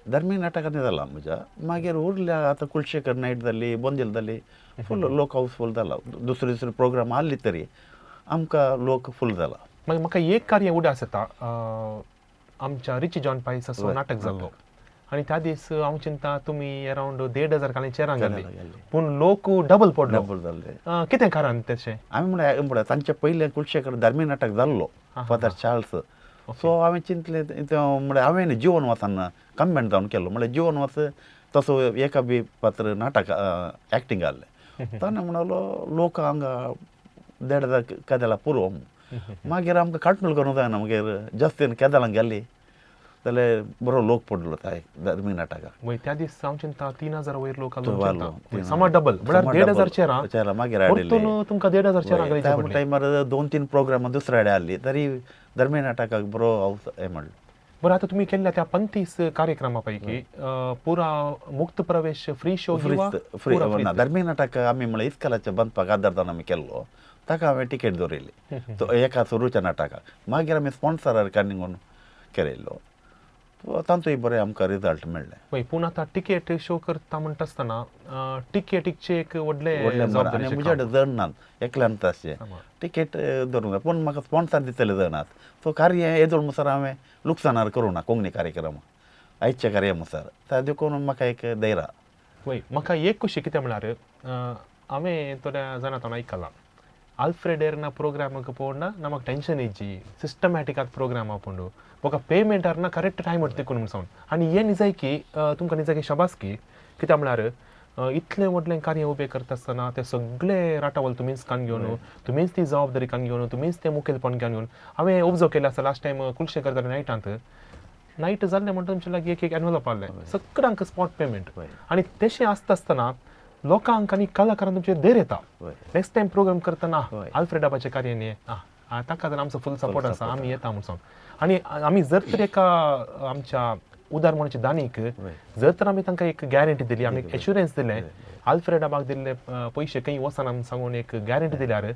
धार्मीक नाटकांनी जाला म्हज्या, मागीर उरल्या आतां कुलशेखर नायट जाली, बोंदेल जाली, फूल लोक हाऊसफूल जाला. दुसरे दुसरे प्रोग्राम आहले तरी आमकां लोक फूल जाला. मागीर म्हाका एक कार्य उडास येता, आमच्या रिची जॉन पायस असो नाटक जाल्लो आनी त्या दीस हांव चिंता तुमी अरावंड 1500 काणी चेरां घाल्ली, पूण लोक डबल पडलो, डबल जाल्ले. कितें कारण तशें? आमी म्हळ्यार तांचे पयलें कुलशेखर धार्मीक नाटक जाल्लो फादर चार्ल्स, सो हांवें चिंतलें म्हळ्यार हांवें जिवन वासान कमेंट जावन केलो, म्हळ्यार जिवन वास तसो एका बी पात्र नाटक एक्टींग आहलें, ताणें म्हणलो लोक हांगा 1500 केदला पुरो, मागीर आमकां काटमूल करूंक जायना, मागीर जास्तीन केदलां गेली जाल्यार बरो लोक पडलो त्या धार्मीक नाटकाक. त्या दीस हांव चिंता 3000 वयर लोक आसलो, समा डबल म्हळ्यार 1500 चेरां चेरां मागीर हाडिल्ली, तुमकां 1500 चेरां घालची त्या टायमार 2-3 प्रोग्राम दुसऱ्या कडेन आहली तरी धार्मीक नाटकाक बरो हांव हें म्हणलें. बरें, आतां तुमी केल्ल्या त्या 35 कार्यक्रमा पैकी पुरा मुक्त प्रवेश free show free ना? धार्मीक नाटक आमी म्हळ्यार इस्कालाच्या बांदपाक आदार जावन आमी केल्लो, ताका हांवें टिकेट दवरिल्ली सो एका सुरूच्या नाटकाक. मागीर आमी स्पॉन्सरार काडून केल्लो, तांचोय बरें आमकां रिजल्ट मेळ्ळें. वय, पूण आतां टिकेट शो करता म्हणटा आसतना टिकेटीचे एक व्हडलें व्हडलें आनी जबाबदारीचें म्हज्या काम. कडेन जण नात, एकल्यान तशें सामा. टिकेट धरूंक जाय, पूण म्हाका स्पॉन्सर दितले जण नात. सो कार्य येदोळ मुसार हांवें लुकसाणार करूं ना कोंकणी कार्यक्रम आयच्या कार्या मुसार, त्या देखून म्हाका एक धैर्य. वय, म्हाका एक खुशी कितें म्हळ्यार हांवें थोड्या जाणां ताणें आयकलां आल्फ्रेड एर्ना प्रोग्रामाक पळोवन ना म्हाका टेंशन येयची, सिस्टमॅटीक आतां प्रोग्राम आपूण म्हाका पेमेंट ना करेक्ट टायम तिकून म्हण सांगून. आनी हें निजायकी तुमकां निजायकी शाबासकी, कित्याक म्हळ्यार इतलें व्हडलें कार्य उबें करता आसतना ते सगळे राटावळ तुमीच कान घेवन, तुमीच ती जबाबदारी कान घेवन, तुमीच तें मुखेलपण घेवन घेवन हांवें ऑब्जर्व केलें आसा. लास्ट टायम कुलशेखर जालें नायटांत, नायट जाल्लें म्हणटा तुमचे लागीं एक एक एनवलप आहलें, सगळ्यांक स्पॉट पेमेंट. आनी तशें आसता आसतना लोकांक आनी कलाकारांक तुमचेर धैर्य येता, नेक्स्ट टायम प्रोग्राम करतना आल्फ्रेडाबाचें कार्य न्ही ताका जाल्यार आमचो फूल सपोर्ट आसा, आमी येता म्हूण सांगून. आनी आमी जर तर एका आमच्या उदार मनाच्या दानीक जर तर आमी तांकां एक गॅरंटी दिली, आमी एश्युरन्स दिलें, आल्फ्रेडाबाक दिल्ले पयशे खंय वचना म्हूण सांगून एक गॅरंटी दिल्यार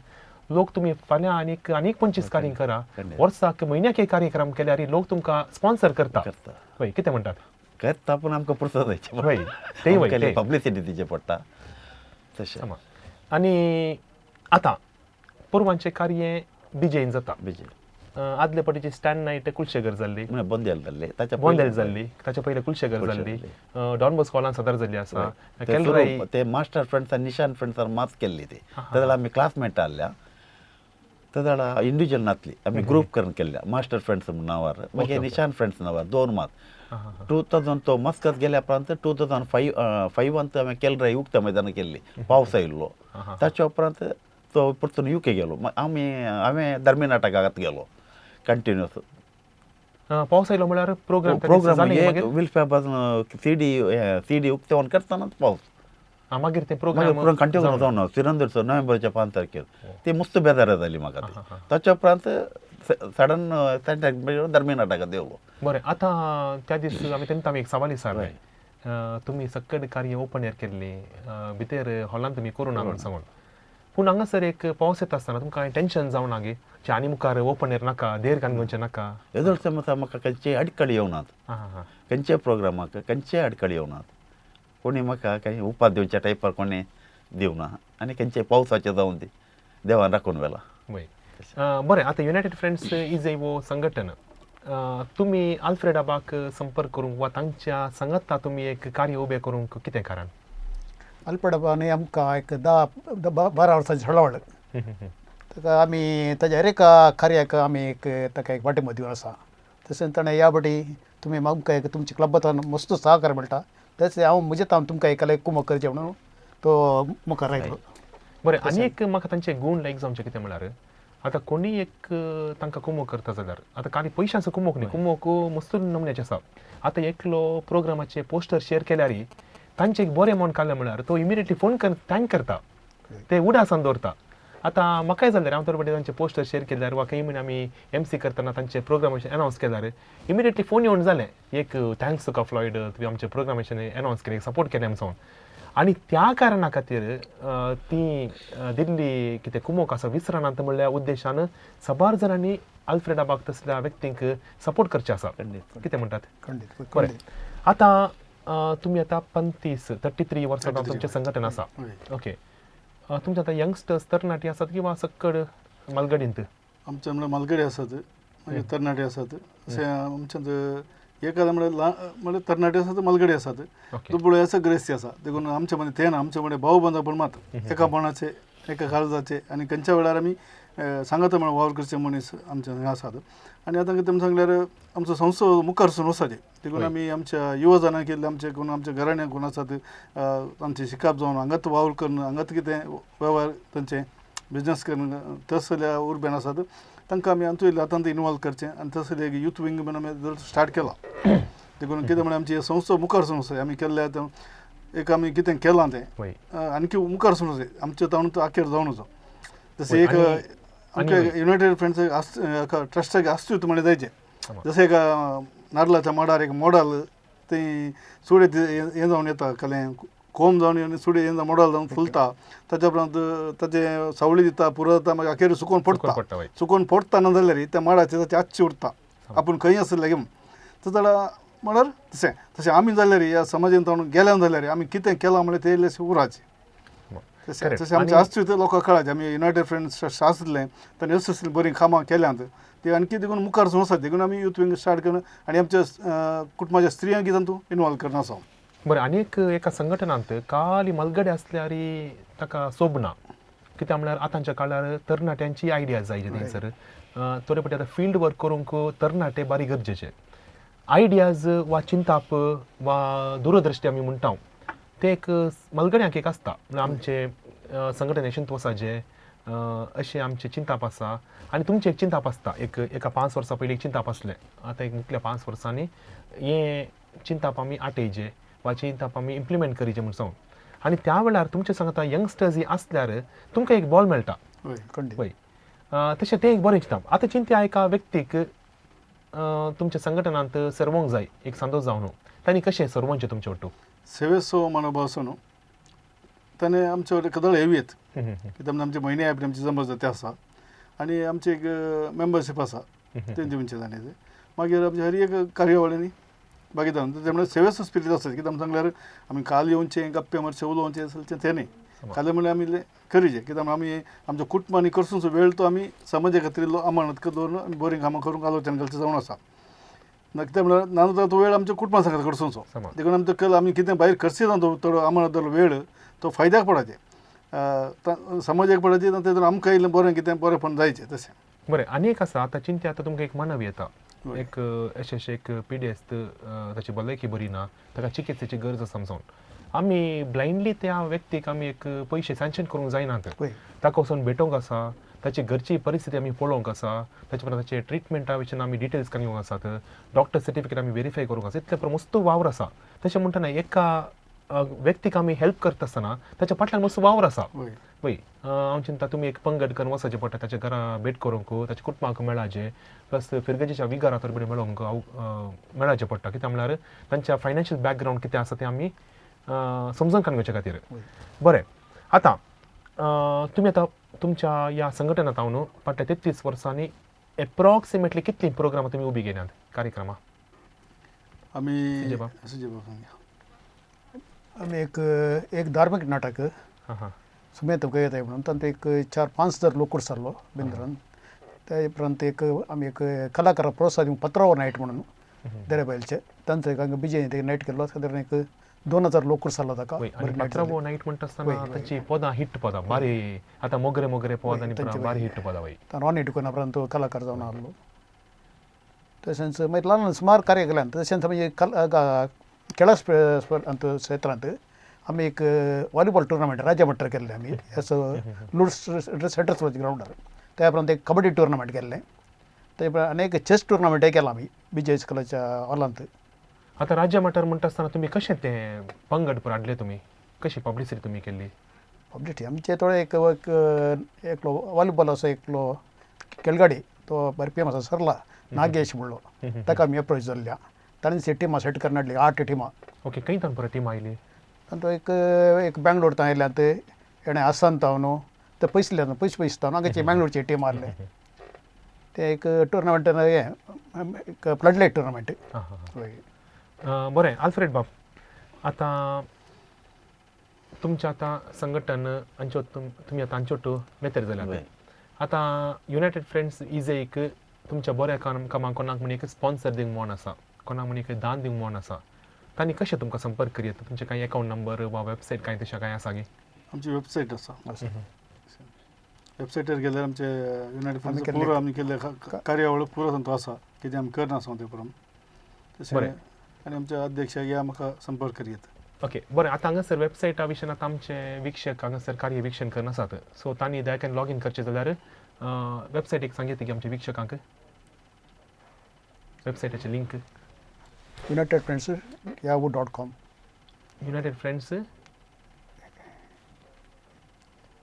लोक तुमी फाल्यां आनीक आनीक 25 कार्य करा, वर्साक म्हयन्याक एक कार्यक्रम केल्यार लोक तुमकां स्पॉन्सर करता. हय, कितें म्हणटात? करता, पूण आमकां पुरसत जायचें. हय, तेय वय, तेय. पब्लिसिटी दिवचें पडटा तशें. सामा. आनी आतां पुर्वांचें कार्य बिजेन जाता. बिजे. आदले पटीची स्टँड नायट कुलशेगर जाल्ली, म्हणल्यार बोंदेल जाल्ली, ताच्या बोंदेल जाल्ली, ताच्या पयलीं कुलशेगर जाल्ली, डॉन बॉस्को हॉलान सदर जाल्ली आसा. ते केलराय सुरू- ते मास्टर फ्रेंड्स आनी निशान फ्रेंड्सार मास केल्ली ती, तेदळा आमी क्लासमेट आहल्या, तेदळा इंडिविज्युअल नासली, आमी ग्रूप करून केल्ल्या मास्टर फ्रेंड्स म्हूण नांवार, मागीर निशान फ्रेंड्स नांवार दोन मात. 2000 तो मस्कत गेल्या उपरांत 2005 फायवांत हांवें केलराय उक्त्या मैदानार केल्ली, पावस आयिल्लो. ताच्या उपरांत तो परतून युके गेलो, आमी हांवें धर्मी नाटकाक गेलो कंटिन्युअस. पावस आयलो म्हळ्यार प्रोग्राम प्रोग्राम एक विल्फेबान सीडी उक्तेवण करतानाच पावस, मागीर ते मागीर प्रोग्राम कंटिन्यू जावन सिरंदर नोव्हेंबरच्या 5 तारखेर ती मस्त बेजार जाली म्हाका ती. ताच्या उपरांत सडन धर्मी नाटकाक देवलो. बरें, आतां त्या दीस आमी तेन्ना आमी एक सवाल विचारलें, तुमी सकड कार्य ओपन एयर केल्ली, भितर हॉलांत तुमी करूं ना म्हूण सांगून, पूण हांगासर एक पावस येता आसतना तुमकां टेंशन जावं ना गे, आनी मुखार ओपन एयर नाका, देर कान घेवचें नाका? येदोळचे म्हाका खंयचीय अडकळी येवनात, खंयच्याय प्रोग्रामाक खंयचेय अडकळी येवनात, कोणी म्हाका काही उपाद दिवच्या टायपार कोणी दिवना, आनी खंयचे पावसाचें जावन ती देवान राखून व्हेला. वय, बरें, आतां युनायटेड फ्रेंड्स is वो संघटन, तुमी आल्फ्रेडाबाक संपर्क करूंक वा तांच्या सांगाता तुमी एक कार्य उबें करूंक कितें कारण? अल्पडबान आमकां एक 10-12 वर्सांची हळवळ ताका आमी ताज्या हर एका कार्याक आमी एक ताका एक वाटेमो दिवन आसा. तशेंच ताणें ह्या फावटी तुमी आमकां एक तुमच्या क्लबांतल्यान मस्त सहकार मेळटा, तशें हांव म्हजें तावन तुमकां एक कुमक करचें म्हणून तो मुखार आयलो. बरें, आनी एक म्हाका तांचे गूण लायक जावचें कितें म्हळ्यार आतां कोणीय एक तांकां कुमोक करता जाल्यार आतां कांय पयशांचो कुमोक न्ही, कुमोक मस्त नमुन्याचें आसा. आतां एकलो प्रोग्रामाचे पोस्टर शेअर केल्यार तांचें एक बरें मन काडलें म्हळ्यार तो इमिडिएटली फोन कर thank करता, ते उडासान दवरता. आतां म्हाकाय जाल्यार हांव तर तांचे पोस्टर शेअर केल्यार वा खंय म्हण आमी एमसी करतना तांचे प्रोग्रामाचें अनावन्स केल्यार इमिडिएटली फोन येवन जालें एक thanks तुका फ्लॉयड, तुवें आमच्या प्रोग्रामाचें अनावन्स केलें, सपोर्ट केलें आमचो. आनी त्या कारणा खातीर ती दिल्ली कितें कुमोक आसा विसरनात म्हणल्या उद्देशान साबार जाणांनी आल्फ्रेडाबाक तसल्या व्यक्तींक सपोर्ट करचें आसा. कितें म्हणटात? खंडीत. बरें, आतां तुमी आतां 35 33 वर्सां तुमचें संघटन आसा. ओके, तुमचे आतां यंगस्टर्स तरणाटी आसात किंवा सक्कड मालगडींत? आमचे म्हळ्यार मालगडी आसात, मागीर तरणाटे आसात, अशें आमच्यांत एकाद म्हळ्यार म्हळ्यार तरणाटे आसात, मालगडी आसात, दुबळे आसा, ग्रेस्ती आसा, देखून आमचे मदीं तें ना, आमचे मदीं भाव बंधपण मात एका पणाचे एका काळजाचे आनी खंयच्या वेळार आमी सांगाता म्हळ्यार वावर करचे मनीस आमचे हांगा आसात. आनी आतां कितें सांगल्यार आमचो संस्था मुखार सून वचपाची, देखून आमी आमच्या युवा जाणां केल्ले आमचे कोण आमच्या घराण्या कोण आसात, आमचे शिकाप जावन हांगात वावर करून हांगात कितें वेव्हार तांचे बिजनस करून तसल्या उर्बेन आसात, तांकां आमी आमचो आतां इनवॉल्व करचें आनी तसले एक यूथ विंग बीन आमी स्टार्ट केला. देखून कितें म्हळ्यार आमची संस्था मुखार सून वचपाची, आमी केल्ले आतां एक आमी कितें केलां तें आणखी मुखार सून वचपाची, आमचें ताणून तो अखेर जावन वचो. जशें एक आमच्या युनायटेड फ्रेंड्स एका ट्रस्टाक अस्तित्व म्हणलें जायचें, जशें एक नारलाच्या माडार एक मोडाल थंय सुडे हें जावन येता कलें कोम जावन येवन सुडी येवन मोडल जावन फुलता, ताच्या उपरांत ताचें सावळी दिता, पुरो जाता, मागीर अखेर सुकोन पडटा. पडटा, वय. सुकोन पडटा ना जाल्यार त्या माडाचेर ताची आच्ची उरता, आपूण खंय आसलें घेवन. तशें जाल्यार म्हळ्यार तशें तशें आमी जाल्यार ह्या समाजांत जावन गेल्या जाल्यार आमी कितें केलां म्हळ्यार तें इल्लें उराचें. तशें तशें आमचें आसचें लोकांक कळाचें. आमी युनायटेड फ्रंट आसलें तांणी असलीं असलीं बरीं कामां केल्यांत, ती आणखी देखून मुखार सरून आसा. देखून आमी यूथ विंग स्टार्ट करून आनी आमच्या कुटुंबाच्या स्त्रियांक तातूंत इनवॉल्व करून आसा. बरें, आनी एक एका संघटनांत काली मलगडे आसल्यार ताका सोबना. कित्याक म्हळ्यार आतांच्या काळार तरणाट्यांची आयडिया जाय थंयसर. थोडे फावटी आतां फिल्ड वर्क करूंक तरणाटे बारी गरजेचे. आयडियाज वा चिंताप वा दूरदृश्टी आमी म्हणटा ते एक मलगड्यांक एक आसता. म्हळ्यार आमचे संघटने वसाजे अशें आमचें चिंताप आसा आनी तुमचें एक चिंताप आसता. एक एका 5 वर्सां पयलीं एक चिंताप आसलें, आतां एक मुखल्या 5 वर्सांनी हें चिंताप आमी आटयचें वा चिंताप आमी इम्प्लिमेंट करीचें म्हूण सांगून. आनी त्या वेळार तुमचे सांगता यंगस्टर्स आसल्यार तुमकां एक बॉल मेळटा. खंडीत. वय, तशें तें एक बरें चिंताप. आतां चिंत्या एका व्यक्तीक तुमच्या संघटनांत सरवोंक जाय एक सांदोस जावन, तांणी कशें सरवोंचें तुमचे वट्टू? सेवेचो मनोभाव आसा न्हू, ताणें आमचे वटेन कदळ येवं येत, कित्याक आमचे म्हयने आपली आमची जमा जाता आसा आनी आमची एक मेंबरशीप आसा ते दिवचे ताणें. ते मागीर आमचे हर एक कार्यावळींनी भागीदार ते म्हणल्यार सेवेचो स्पिरीट आसा. कित्याक आमी सांगल्यार आमी काल येवचें गप्पे मारचें उलोवचें चलचें तें न्ही, काल म्हणल्यार आमी इल्लें करीचें. कित्याक आमी आमच्या कुटुंबांनी करसून वेळ तो आमी समाजा खातीर इल्लो अमानत दवरून आमी बरीं कामां करूंक आलोचन घालचें जावन आसा. कित्याक म्हणल्यार ना तो वेळ आमच्या कुटुंबा सांगता करसूनचो, देखून आमचो कल आमी कितें भायर करची ना तो थोडो अमानत दवरलो वेळ तो फायद्याक पडाचें, समाजाक पडाचें, तेतून आमकां इल्लें बरें कितें बरेंपण जायचें तशें. बरें, आनी एक आसा आतां चिंत्या, आतां तुमकां एक मानव येता, एक अशें अशें एक पिडेस्त, ताची भलायकी बरी ना, ताका चिकित्सेची गरज आसा समजून आमी ब्लायंडली त्या व्यक्तीक आमी एक पयशे सँक्शन करूंक जायना. ताका वचून भेटोवंक आसा, ताची घरची परिस्थिती आमी पळोवंक आसा, ताचे उपरांत ताचे ट्रिटमेंटा विशीं आमी डिटेल्स काडूंक आसात, डॉक्टर सर्टिफिकेट आमी वेरीफाय करूंक आसा. इतलें मस्त वावर आसा. तशें म्हणटना एका व्यक्तीक आमी हेल्प करता आसतना ताच्या फाटल्यान मस्त वावर आसा. वय, हांव चिंता तुमी एक पंगड करून वचचें पडटा ताच्या घरा भेट करूंक, ताच्या कुटुंबाक मेळाचें, प्लस फिरगजेच्या विगारा तर बरें मेळोंक मेळाचें पडटा. कित्याक म्हळ्यार तांच्या फायनान्शियल बॅकग्रावंड कितें आसा तें आमी समजून काडून घेवचे खातीर. बरें, आतां तुमी आतां तुमच्या ह्या संघटनांत हांव न्हू फाटल्या 33 वर्सांनी एप्रॉक्सिमेटली कितलीं प्रोग्रामां तुमी उबी केल्यांत कार्यक्रमां? आमी आमी एक एक धार्मीक नाटक सुमेत तुमकां येताय म्हणून तातूंत एक 4-5 हजार लोक जाल्लो बिंद्रान. त्या उपरांत एक आमी एक कलाकारा प्रोत्साहन दिवंक पत्रावर नायट म्हणून देरेबायलचे तांचो एक हांगा बिजय नायट केल्लो, सादारण एक 2000 लोक जाल्लो ताका. पत्रावो नायट म्हणटा आसतना तांची पदां हिट पदां बारी, आतां मोगरे मोगरे पद आनी बारी हिट पदां. वय, रॉनी डिकोना उपरांत कलाकार जावन आहलो. तशेंच मागीर ल्हान ल्हान सुमार कार्य केल्यान. तशेंच आमी खेळा क्षेत्रांत आमी एक व्हॉलीबॉल टुर्नामेंट राज्य मट्टार केल्लें आमी असो लुड्स सेंटर ग्रावंडार. त्या उपरांत एक कबड्डी टुर्नामेंट केल्लें, ते उपरांत आनी एक चॅस टुर्नामेंटय केला आमी बिजय स्कुलाच्या हॉलांत. आतां राज्य मट्टार म्हणटा आसतना तुमी कशें तें पंगड पुरो हाडलें, तुमी कशी पब्लिसिटी तुमी केल्ली? पब्लिसिटी आमचे थोडे एक एकलो व्हॉलीबॉलाचो एकलो खेळगाडी तो बरी फेमस आसा सरला नागेश म्हणलो, ताका आमी एप्रोच जाल्ल्या. ताणें टिमां सेट करून हाडली 8 टिमां. ओके, खंय ताण परत टिमां आयली? तांतूत एक एक बेंगलोर तां आयल्यात, हेणें आसाम तावन, ते पयसुल्ल्यान पयस पयस तावन हांगाचे बेंगलोरचे टीम आहले. ते एक टुर्नामेंट हें एक फ्लड लायट टुर्नामेंट. बरें आल्फ्रेड बाब, आतां तुमचें आतां संघटन आमच्यो तुमी आतां आमच्यो मेतेर जाल्यात. आतां युनायटेड फ्रेंड्स is एक तुमच्या बऱ्या कामाक कोणाक म्हण एक स्पॉन्सर दिवंक म्हण आसा, कोणाक म्हण एक दान दिवंक म्हण आसा, तांणी कशें तुमकां संपर्क करयेत? तुमचें कांय अकावंट नंबर वा वेबसायट कांय तशें कांय आसा गे? आमची वेबसायट आसा. वेबसायटीर गेल्यार आमचे युनायटेड फ्रेंड्स पुरो आमी केल्ले कार्यावळ पुरो तांचो आसा, कितें आमी करना आसा ते पुरो. तशें आनी आमच्या अध्यक्ष या म्हाका संपर्क करयेत. ओके, बरें. आतां हांगासर वेबसायटा विशीं आतां आमचे वीक्षक हांगासर कार्य वीक्षण करना आसात, सो तांणी दया लॉगीन करचें जाल्यार वेबसायट एक सांगता की आमच्या वीक्षकांक वेबसायटाचे link? United Friends yahoo.com. United Friends,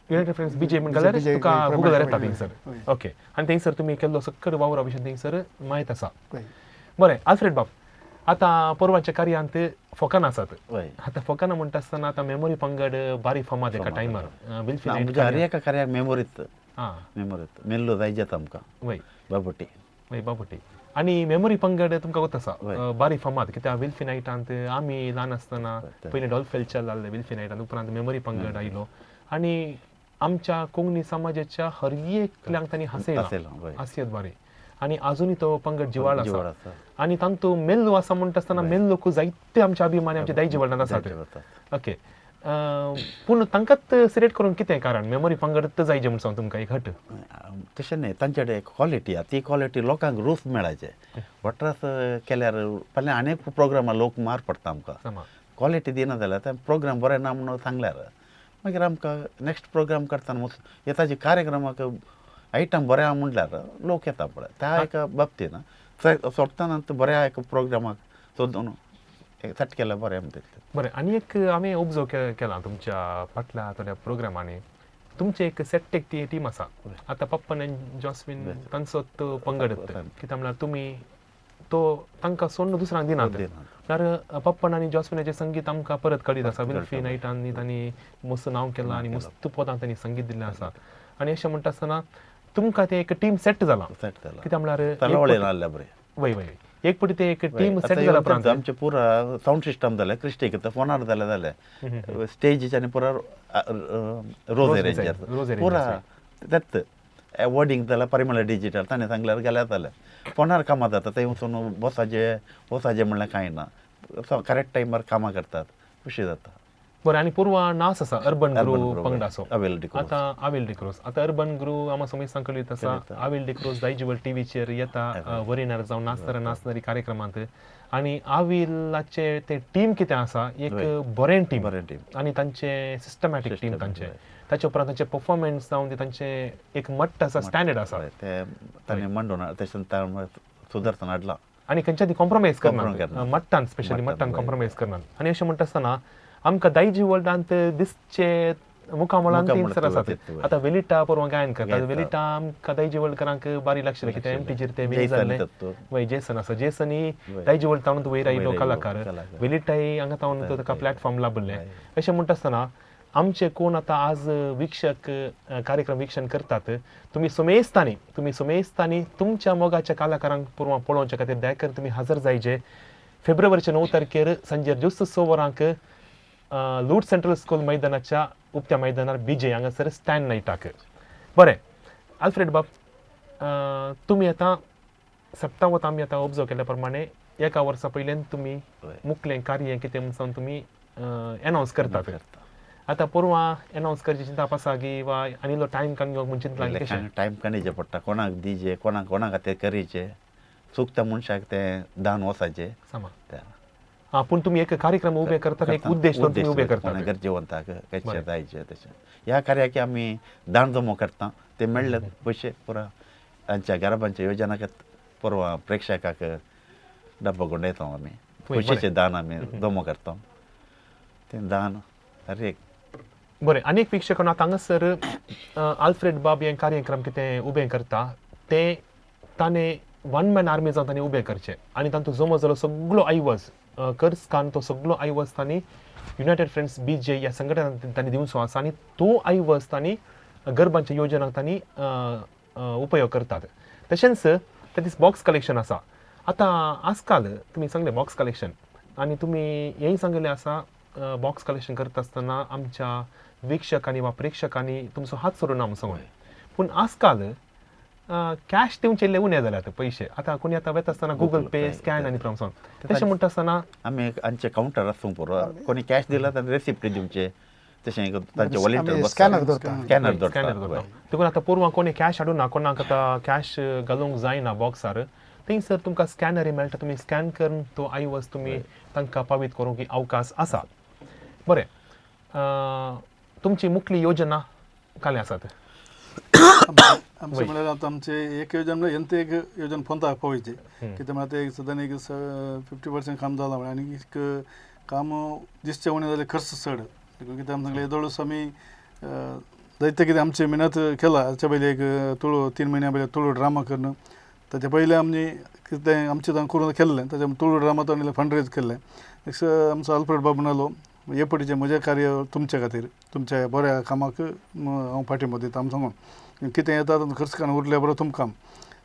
United Friends BJ म्हण घाल्यार तुका गुगलार येता थंयसर. ओके, आनी थंयसर तुमी केल्लो सक्कड वावरा विशीं थंयसर म्हायत आसा. बरें आल्फ्रेड बाब, आतां परवाच्या कार्यांत फोकान आसात. वय. आतां फोकाना म्हणटा आसतना आतां मेमोरी पंगड बारी फामाद एका टायमार विल्फी ना, नायट. म्हणजे हर एका कार्याक मेमोरीत आं. मेमोरीत मेल्लो जायजेत आमकां. वय. बाबुटी. वय, बाबुटी आनी मेमोरी पंगड तुमकां गोत आसा. वय. बारी फामाद कित्याक विल्फी नायटांत आमी ल्हान आसतना पयलीं डॉल्फेलच्या जाल्ले विल्फी नायटांत, उपरांत मेमोरी पंगड आयलो आनी आमच्या कोंकणी समाजाच्या हर एकल्यांक तांणी हांसयलां. हांसयलां, वय. हांसयत बारी आनी आजुनूय तो पंगड जिवाळ जिवाळ आसा. आसा. आनी तांतू मेल्लो आसा म्हणटा आसतना मेल्लोक जायते आमचे अभिमानी आमचे दायजी वर्ल्डांत आसात. दायजी वर्ल्डांत. ओके, पूण तांकांच सिलेक्ट करूंक कितें कारण मेमोरी पंगड जायजे म्हूण सांग तुमकां एक हट? तशें न्ही, तांचे कडेन एक क्वॉलिटी आहा, ती क्वॉलिटी लोकांक रूच मेळाचे. वट्रास केल्यार फाल्यां आनी प्रोग्रामा लोक मार पडटा आमकां. समा. क्वॉलिटी दिना जाल्यार ते प्रोग्राम बरें ना म्हणून सांगल्यार मागीर आमकां नेक्स्ट प्रोग्राम करतना हे ताजे कार्यक्रमाक आयटम बरें आहा म्हणल्यार लोक येता पळय त्या एका बाबतीन सोडटना बऱ्या एका प्रोग्रामाक सोदून सेट केल्यार बरें आमकां दिसता. बरें, आनी एक आमी ऑब्जर्व केलां तुमच्या फाटल्या थोड्या प्रोग्रामांनी तुमचे एक सेट एक ती टीम आसा. आतां पप्पन आनी जॉस्विन तांचो तो पंगड कित्याक म्हळ्यार तुमी तो तांकां सोडून दुसऱ्यांक दिनात. दिनात. म्हळ्यार पप्पन आनी जॉस्विनाचें संगीत आमकां परत कळीत आसा. विल्फी नायटांनी तांणी मस्त नांव केलां आनी मस्त पदांक तांणी संगीत दिल्लें आसा. आनी अशें म्हणटा आसतना तुमकां तें एक टीम सेट जालां. सेट जाला. कित्याक म्हळ्यार तलवळे नासल्या बरें. वय वय, एक पटी ते एक टीम आतां सेट जाल्या उपरांत आमचे पुरा सावंड सिस्टम जालें क्रिस्टीक फोनार जालें जालें स्टेजीचे आनी पुरा रोज अरेंजर रोज arranger, पुरा तेत वर्डिंग जाल्यार परिमळ डिजिटल ताणें सांगल्यार गेल्यार जालें. फोनार कामां जाता थंय वचून बसाचे वसाचे म्हणल्यार कांय ना, करेक्ट टायमार कामां करतात, खुशी जाता. बरें, आनी पूर्वा नास आसा अर्बन Urban ग्रू Groove, पंगडाचो आवेल डिक्रोज. आतां आवेल डिक्रोज, आतां अर्बन ग्रू आमा समेस्तांक कळीत आसा. आवेल डिक्रोज दायजिवल टीव्हीचेर येता वरिनार जावं नाचणारे नाचणारी कार्यक्रमांत आनी आविलाचे ते टीम कितें आसा एक बरें टीम. बरें टीम. आनी तांचे सिस्टमॅटीक टीम तांचे, ताचे उपरांत तांचे परफॉर्मन्स जावन ते तांचे एक मट्ट आसा, स्टँडर्ड आसा. ते ताणें मांडून तशें सुदारतना हाडलां. आनी खंयच्या ती कॉम्प्रोमायज Compromise करना करना. मट्टान, स्पेशली मट्टान, मट्टान वय. कॉम्प्रोमायज करना. आनी अशें म्हणटा आसतना आमकां दायजी वर्ल्डांत दिसचे मुखामळान तीन सर आसात. आतां वेलिटा परवां गायन करता, वेलिटा आमकां दायजी वर्ल्डकारांक बारी लक्ष कित्याक एमटीचेर ते विन जाल्ले. वय, जेसन आसा, जेसनी दायजी वर्ल्ड ताणून वयर आयिल्लो कलाकार, वेलिटाय हांगा ताणून ताका प्लॅटफॉर्म लाभिल्लें. अशें म्हणटा आसतना आमचे कोण आतां आज वीक्षक कार्यक्रम वीक्षण करतात, तुमी सुमेस्तांनी तुमी सुमेस्तांनी तुमच्या मोगाच्या कलाकारांक पुरवां पळोवच्या खातीर दया करून तुमी हजर जायचे फेब्रुवारीच्या 9 तारखेर सांजे ज्युस्त 6 वरांक लूट सेंट्रल स्कूल मैदानाच्या उक्त्या मैदानार बीजे हांगासर स्टँड नायटाक. बरें आल्फ्रेड बाब, तुमी आतां सप्तावत आमी आतां ऑब्जर्व केल्या प्रमाणे एका वर्सा पयल्यान तुमी मुखलें कार्य कितें म्हणून तुमी एनावन्स करतात. आतां परवां एनावन्स करचें चिंतप आसा की वा आनी इल्लो टायम काडून घेवंक म्हूण चिंतलां कशें? टायम काडचें पडटा, कोणाक दिजे कोणाक कोणा खातीर करीचे चुकता मनशाक तें दान वचाचें. समा आं, पूण तुमी एक कार्यक्रम उबे करतात, एक उद्देश तुमी उबे करतात गरजेवंताक कशें जायचे तशें ह्या कार्याक आमी दान जमो करता, ते मेळ्ळे पयशे पुरा आमच्या गरबांच्या योजना परवा प्रेक्षकाक डब्बो गुंडयता आमी, पयशेचें दान आमी जमो करता, तें दान हर एक. बरें, आनी एक प्रेक्षकांनो आतां हांगासर आल्फ्रेड बाब हे कार्यक्रम कितें उबें करता ते ताणें वन मॅन आर्मी जावन ताणें उबें करचें आनी तांचो जमो जालो सगळो आयवज कर्ज कान तो सगळो आयवज तांणी युनायटेड फ्रेंड्स बीजे ह्या संघटनान तांणी दिवचो आसा आनी तो आयवज तांणी गरबांच्या योजनांक तांणी उपयोग करतात. तशेंच ते दीस बॉक्स कलेक्शन आसा. आतां आजकाल तुमी सांगलें बॉक्स कलेक्शन आनी तुमी हेंय सांगिल्लें आसा बॉक्स कलेक्शन करता आसतना आमच्या वीक्षकांनी वा प्रेक्षकांनी तुमचो हात सोडूं ना म्हूण सांगून, पूण आजकाल कॅश दिवचे इल्ले उणें जाल्यात पयशे. आतां कोणी आतां वता आसतना गुगल पे स्कॅन आनी प्रमाण तशें म्हणटा आसतना आमी आमचे कावंटर आसूंक पुरो, कोणी कॅश दिला ताणें रेसिप्ट दिवचे, तशें तांचे वॉलेंटियर स्कॅनर दवरता, स्कॅनर दवरता. देखून आतां पोरवां कोणी कॅश हाडूं ना, कोणाक आतां कॅश घालूंक जायना बॉक्सार, थंयसर तुमकां स्कॅनर मेळटा, तुमी स्कॅन करून तो आयवज तुमी तांकां पावीत करूंक अवकाश आसा. बरें, तुमची मुखली योजना काले आसात? आमचे म्हळ्यार आतां आमचे एक योजना म्हळ्यार हेंत एक योजना फोंता पळोवची कितें म्हळ्यार ते सदां एक 50% काम जालां म्हळ्यार आनी एक काम दिसचें उणें जाल्यार खर्च चड. देखून कितें आमी सांगलें येदोळूच आमी जायते कितें आमचें मेहनत केला. हाचे पयलीं एक तुळू 3 म्हयन्या पयलीं तुळू ड्रामा करून ताचे पयलें आमी कितें आमचें तांकां करून केल्लें ताच्या तुळू ड्रामा आनी फंड रेज केल्लें. नेक्स्ट आमचो अल्फ्रेड बाब म्हणालो हे पटीचें म्हजें कार्य तुमचे खातीर तुमच्या बऱ्या कामाक हांव पाठिंबो दिता आमी सांगून कितें येता खर्च काडून उरल्या बरो तुमकां.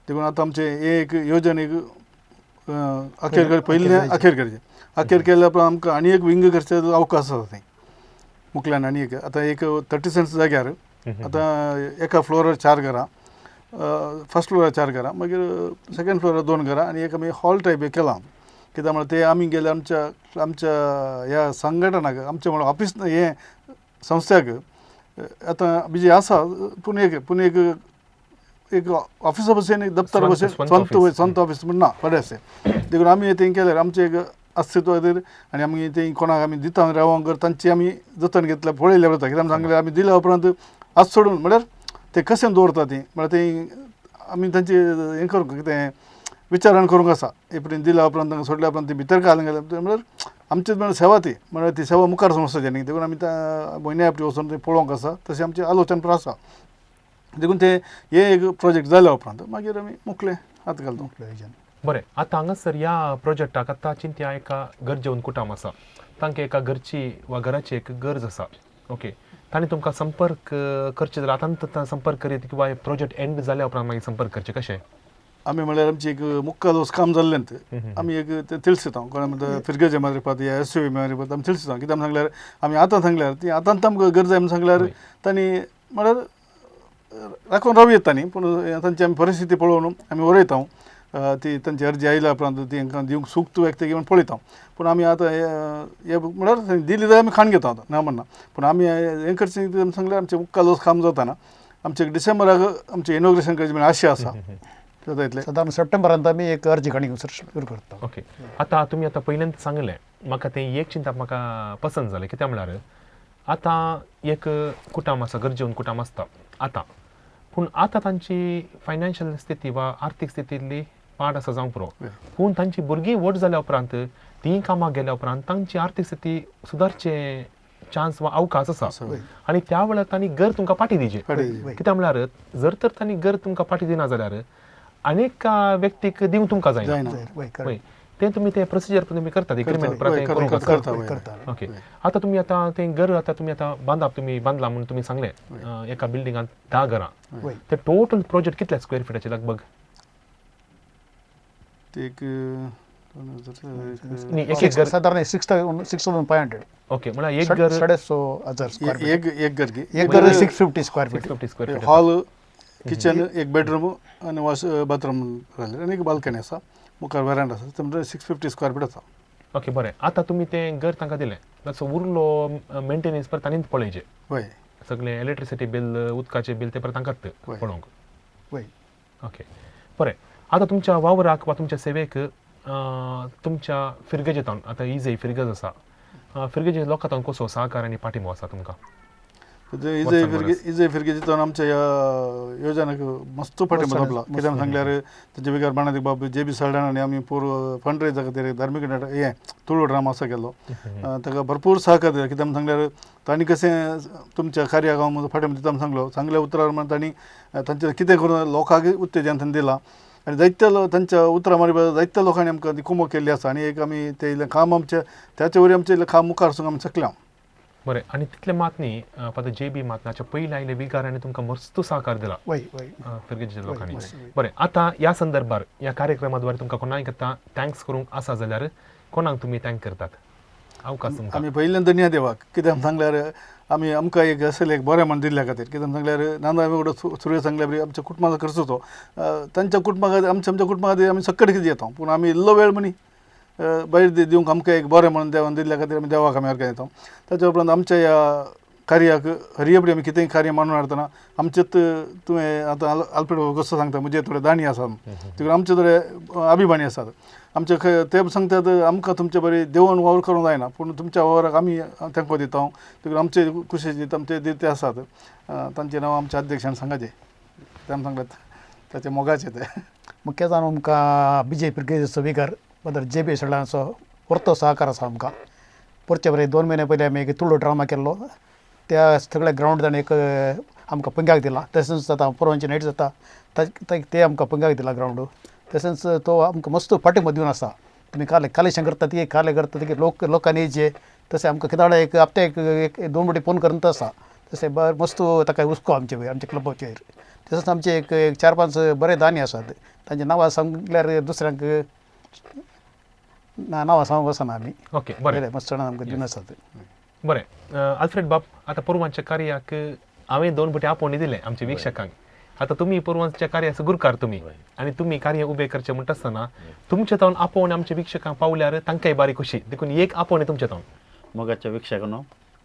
देखून आतां आमचें हे एक योजन एक अखेर कर पयलीं अखेर करचें. अखेर केल्या उपरांत आमकां आनी एक विंग करचे अवकाश आसा थंय मुकल्यान आनी एक आतां एक 30 सेंट्स जाग्यार आतां एका फ्लोरार 4 घरां, फर्स्ट फ्लोरार 4 घरां, मागीर सेकंड फ्लोरार 2 घरां आनी एक आमी हॉल टायप एक केलां. कित्याक म्हळ्यार ते आमी गेले आमच्या आमच्या ह्या संघटनाक आमचें म्हणल्यार ऑफिस हें संस्थ्याक आतां बिजी आसा पूण एक पूण एक एक ऑफिसा भशेन एक दप्तर भशेन स्वंत ऑफिस म्हण ना बरें आसा. देखून आमी तें केल्यार आमचें एक अस्तित्व खातीर आनी आमी तें कोणाक आमी दिता रावंक तांची आमी जतन घेतल्या पळयल्या वता. कित्याक आमी सांगलें आमी दिल्या उपरांत आज सोडून म्हळ्यार ते कशें दवरता ती म्हळ्यार तें आमी तांची हें करूंक कितें विचारण करूंक आसा. हे पटीन दिल्या उपरांत तांकां सोडल्या उपरांत ती भितर घालून गेल्या म्हळ्यार आमची म्हळ्यार सेवा ती म्हळ्यार ती सेवा मुखार समजता न्ही. देखून आमी त्या म्हयन्या आपटी वचून तें पळोवंक आसा तशें आमचें आलोचन पण आसा. देखून ते हे एक प्रोजेक्ट जाल्या उपरांत मागीर आमी मुखले हात घालता. बरें, आतां हांगासर ह्या प्रोजेक्टाक आतां चिंत्या एका गरजेवन कुटुंब आसा, तांकां एका घरची वा घराची एक गरज आसा. ओके, तांणी तुमकां संपर्क करचे जाल्यार आतां संपर्क करीत किंवा प्रोजेक्ट एंड जाल्या उपरांत मागीर संपर्क करचे कशें? आमी म्हळ्यार आमची एक मुक्काल काम जाल्लें आमी एक तें तिळसिता कोणा म्हणटा फिरगेजे मारिपात या एस यू मारिपात आमी तिळसिता. कित्याक आमी सांगल्यार आमी आतां सांगल्यार ती आतां आमकां गरज आमी सांगल्यार तांणी म्हळ्यार राखून रावं येता न्ही, पूण तांची आमी परिस्थिती पळोवन आमी वरयता ती तांची अर्जी आयल्या उपरांत ती तांकां दिवंक सूक्त व्यक्त म्हण पळयता. पूण आमी आतां हे म्हळ्यार दिली जाल्यार आमी खाण घेता आतां ना म्हणना, पूण आमी हें करचें आमी सांगल्यार आमचें मुक्काल काम जाता आमचें डिसेंबराक आमचें इनॉग्रेशन करचें म्हण आशा आसा. जाता इतलें सादारण सप्टेंबरांत आमी एक अर्जी काणी सुरू करता. ओके, आतां तुमी आतां पयल्यांत सांगलें म्हाका तें एक चिंतप म्हाका पसंत जालें. कित्याक म्हळ्यार आतां एक कुटुंब आसा, गरजेवन कुटुंब आसता आतां, पूण आतां तांची फायनान्शियल स्थिती वा आर्थीक स्थिती इल्ली पाड आसा जावंक पुरो, पूण तांची भुरगीं व्हड जाल्या उपरांत तीं कामाक गेल्या उपरांत तांची आर्थीक स्थिती सुदारचे चान्स वा अवकाश आसा आनी त्या वेळार तांणी घर तुमकां पाटी दिवचें. कित्याक म्हळ्यार जर तर तांणी घर तुमकां पाटी दिना जाल्यार अनेक व्यक्तीक दिवंक तुमकां जायना. तें तुमी तें प्रोसिजर तुमी करतात एग्रीमेंट करता. ओके, आतां तुमी आतां तें घर आतां तुमी आतां बांदप, तुमी बांदला म्हणून तुमी सांगलें एका बिल्डिंगांत 10 घरां, ते टोटल प्रोजेक्ट कितल्या स्क्वेअर फिटाचे लगभग? एक घर सादारण 6,500. ओके, म्हळ्यार एक घर 6,500 एक घर एक घर 650 square feet. 650 square feet, hall, kitchen, एक बेडरूम आनी वॉश बाथरूम आनी एक बाल्कनी आसा, मुखार वेरांडा आसा, ते 650 स्क्वेअर फीट आसा. ओके, बरें, आतां तुमी तें घर तांकां दिलें, ताचो उरलो मेंटेनन्स परत तांणीच पळयचें. हय, सगळें इलेक्ट्रिसिटी बील, उदकाचें बील तें परत तांकांच पळोवंक. हय, ओके, बरें, आतां तुमच्या वावराक वा तुमच्या सेवेक तुमच्या फिरगेजेतावन आतां इजय फिरगज आसा, फिरगेजे लोकां तावन कसो सहकार आनी पाठिंबो आसा तुमकां? इजय फिरगेजेतावन आमच्या ह्या योजनाक मस्त पाठिंबो लाबला. कित्याक सांगल्यार तांचे बिगर बाणादी बाब जे बी साल्डाना आनी आमी पोर फंड रेजा खातीर धार्मीक नाटक हें तुळू ड्रामा आसा केल्लो, ताका भरपूर सहकार दिला. कित्याक सांगल्यार तांणी कशें तुमच्या कार्याक हांव म्हजो फाटीं दिता सांगलो, सांगल्या उतरार म्हण तांणी तांचें कितें करून लोकांक उत्तेजन तांणी दिलां आनी जायत्या तांच्या उतरां मारी जायत्या लोकांनी आमकां ती कुमक केल्ली आसा आनी एक आमी तें इल्लें काम आमचें त्याचे वरी आमचें इल्लें काम मुखार वचूंक आमी शकले. बरें, आनी तितलें मात न्ही फादर जे बी मात हाच्या पयलीं आयले विगारांनी तुमकां मस्त सहकार दिला फिरगेजेच्या लोकांनी. बरें, आतां ह्या संदर्भार ह्या कार्यक्रमा द्वारे तुमकां कोणाक आतां thanks करूंक आसा जाल्यार कोणाक तुमी thank करतात? अवकाश तुमकां. आमी पयल्यान धन्य देवाक, कित्याक सांगल्यार आमी आमकां एक असलें एक बरें म्हण दिल्ल्या खातीर. कित्याक सांगल्यार नाना आमी सुरवेक सांगल्या आमच्या कुटुंबाचो खर्च तो तांच्या कुटुंबा खातीर आमच्या आमच्या कुटुंबा खातीर आमी सक्कड कितें येता, पूण आमी इल्लो वेळ म्हणी भायर दिवंक आमकां एक बरें म्हणून देवान दिल्ल्या खातीर आमी देवाक आमी अर्गां दिता. ताच्या उपरांत आमच्या ह्या कार्याक हरयपडी आमी कितेंय कार्य मांडून हाडटना आमचेच तुवें आतां आल्फ्रेड कसो सांगता म्हजे थोडे दाणी आसा तितून आमचे थोडे अभिमानी आसात आमचे ते सांगतात आमकां तुमचे बरी देवन वावर करूंक जायना पूण तुमच्या वावराक आमी तेंको दिता तितून आमचे कुशेचे आमचे ते आसात तांचें नांव आमच्या अध्यक्षान सांगाचें ते आमी सांगतात ताचे मोगाचे ते. मुख्य जावन आमकां बीजे फिरगेजेचो विगार फादर जे बी सडाचो परतो सहकार आसा आमकां. परचे बरें 2 म्हयने पयलीं आमी एक तुळू ड्रामा केल्लो, त्या सगळ्या ग्रावंड ताणें एक आमकां पंग्याक दिला. तशेंच जाता परवांची नायट जाता ते आमकां पंग्याक दिला ग्रावंड. तशेंच तो आमकां मस्त पाठिंबो दिवन आसा. तुमी काले कालेशें करता ती काले करता ती लोक लोकांनी येयचे तशें आमकां कित्याक एक हप्त्याक एक दोन फावटी फोन करून आसा. तशें बरें मस्त ताका हुस्को आमचे वयर आमच्या क्लबाचेर. तशेंच आमचे एक 4-5 बरे दानी आसात, तांची नांवां सांगल्यार दुसऱ्यांक नांवां सांगूंक वचना आमी. ओके, बरें, मस्त जाणां आमकां दिवन आसात. बरें. अल्फ्रेड बाब, आतां पोरवांच्या कार्याक हांवें 2 फावटी आपोवणी दिलें आमच्या वीक्षकांक. आतां तुमी पोरवांच्या कार्याचो गुरकार तुमी आनी तुमी कार्य उबें करचें म्हणटा आसतना तुमच्या तावन आपोवणी आमच्या वीक्षकांक पावल्यार तांकांय बारी खुशी, देखून एक आपोवणी तुमच्या तावन. मोगाच्या वीक्षकांनो,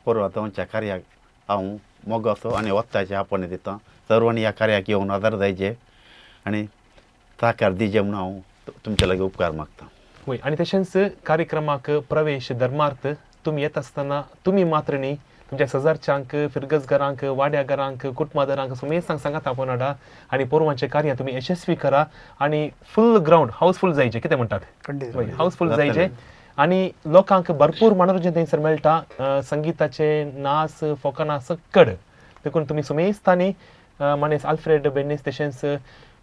पोरवा तुमच्या कार्याक हांव मोगाचो आनी वत्ताचे आपोवणें दिता. सर्वांनी ह्या कार्याक येवन आदार जायचे आनी साकार दिजे म्हणून हांव तुमच्या लागीं उपकार मागता. वय, आनी तशेंच कार्यक्रमाक प्रवेश धर्मार्थ तुमी येता आसतना तुमी मात्र न्ही तुमच्या शेजारच्यांक, फिरगजघरांक, वाड्याघरांक, कुटुंबादारांक सुमेसांक सांगात आपोवन हाडा आनी पोरवांचें कार्य तुमी यशस्वी करा आनी फुल ग्रावंड हाऊसफूल जायचें. कितें म्हणटात? खंडीत. वय, हाऊसफूल जायचें आनी लोकांक भरपूर मनोरंजन थंयसर मेळटा, संगिताचे नाच फोकाणां सक्कड. देखून तुमी सुमेस्तांनी मानेस आल्फ्रेड बेनीस तशेंच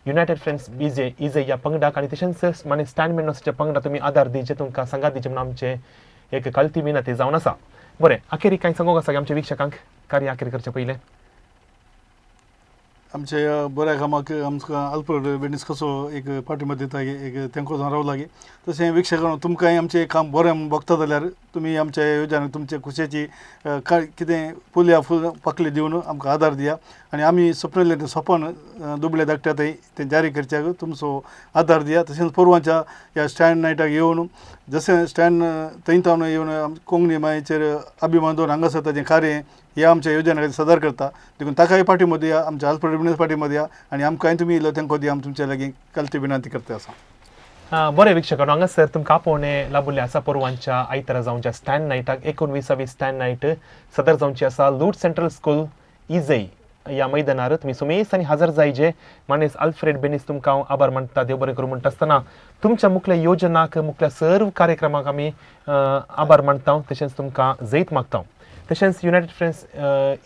युनायटेड फ्रेंड्स इजे इजे ह्या पंगडाक आनी तशेंच माने स्टॅन मेनोसाच्या पंगडाक तुमी आदार दिवचे, तुमकां सांगात दिवचे म्हणून आमचें एक कळती विनंती जावन आसा. बरें, अखेरीक कांय सांगूंक आसा आमच्या वीक्षकांक कार्य अखेर करचें पयलें? आमच्या बऱ्या कामाक आमकां अल्फ्रेड बेनीस कसो एक पाठिंबो दिता, एक तेंको जावन रावला की तशें वीक्षकांनो तुमकांय आमचें काम बरें म्हूण बगता जाल्यार तुमी आमच्या योजनेक तुमचे खुशेची काय कितें फुल फूल पाकळी दिवन आमकां आदार दिया आनी आमी सपनलें तें सपन दुबळे धाकट्या थंय तें जारी करच्याक तुमचो आदार दिया. तशेंच पोरवांच्या ह्या स्टँड नायटाक येवन जशें स्टँड थंय तावन येवन कोंकणी मायेचेर अभिमान दवरून हांगासर ताचें कार्य हे आमच्या योजना खातीर सदार करता, देखून ताकाय पाठिंबो दिया, आमच्या अल्फ्रेड बेनीस पाठिंबो दिया आनी आमकांय तुमी इल्लो तेंको दिया, आमी तुमच्या लागीं कलती विनंती करता आसा. बरें वीक्षकांनो, हांगासर तुमकां आपोवणें लाबुल्लें आसा पोरवांच्या आयतारा जावच्या स्टँड नायटाक. 19वी स्टँड नायट सदर जावची आसा लूट सेंट्रल स्कूल इजय ह्या मैदानार. तुमी सुमेस आनी हजर जायजे. मानेस अल्फ्रेड बेनीस तुमकां हांव आभार मानता, देव बरें करूं म्हणटा आसतना तुमच्या मुखल्या योजनाक, मुखल्या सर्व कार्यक्रमाक आमी आभार मानता, तशेंच तुमकां जैत मागता. तशेंच युनायटेड फ्रेंड्स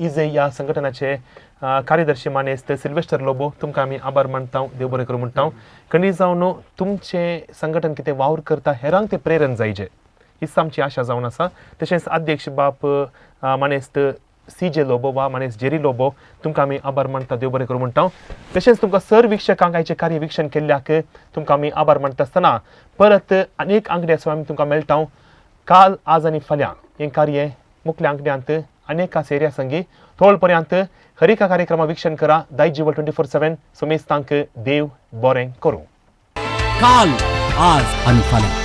इजय ह्या संघटनाचे कार्यदर्शी मानेस्त सिल्वेस्टर लोबो तुमकां आमी आभार मानता, देव बरें करूं म्हणटा. खंडीत जावन तुमचें संघटन कितें वावर करता हेरांक तें प्रेरण जायजे, हीच आमची आशा जावन आसा. तशेंच अध्यक्ष बाप मानेस्त सी जे लोबो वा मानेस्त जेरी लोबो तुमकां आमी आभार मानता, देव बरें करूं म्हणटा. तशेंच तुमकां सर वीक्षकांक आयचें कार्य वीक्षण केल्ल्याक तुमकां आमी आभार मानता आसतना परत अनेक आंकड्याचो आमी तुमकां मेळटा. काल, आज आनी फाल्यां हें कार्य मुखल्या आंकड्यांत अनेक एरिया संगी थोळ पर्यंत हरिका कार्यक्रमा वीक्षण करा. दायजिवल 24/7 सुमेस्तांक देव बरें करूं. काल, आज आणि फाल्यां.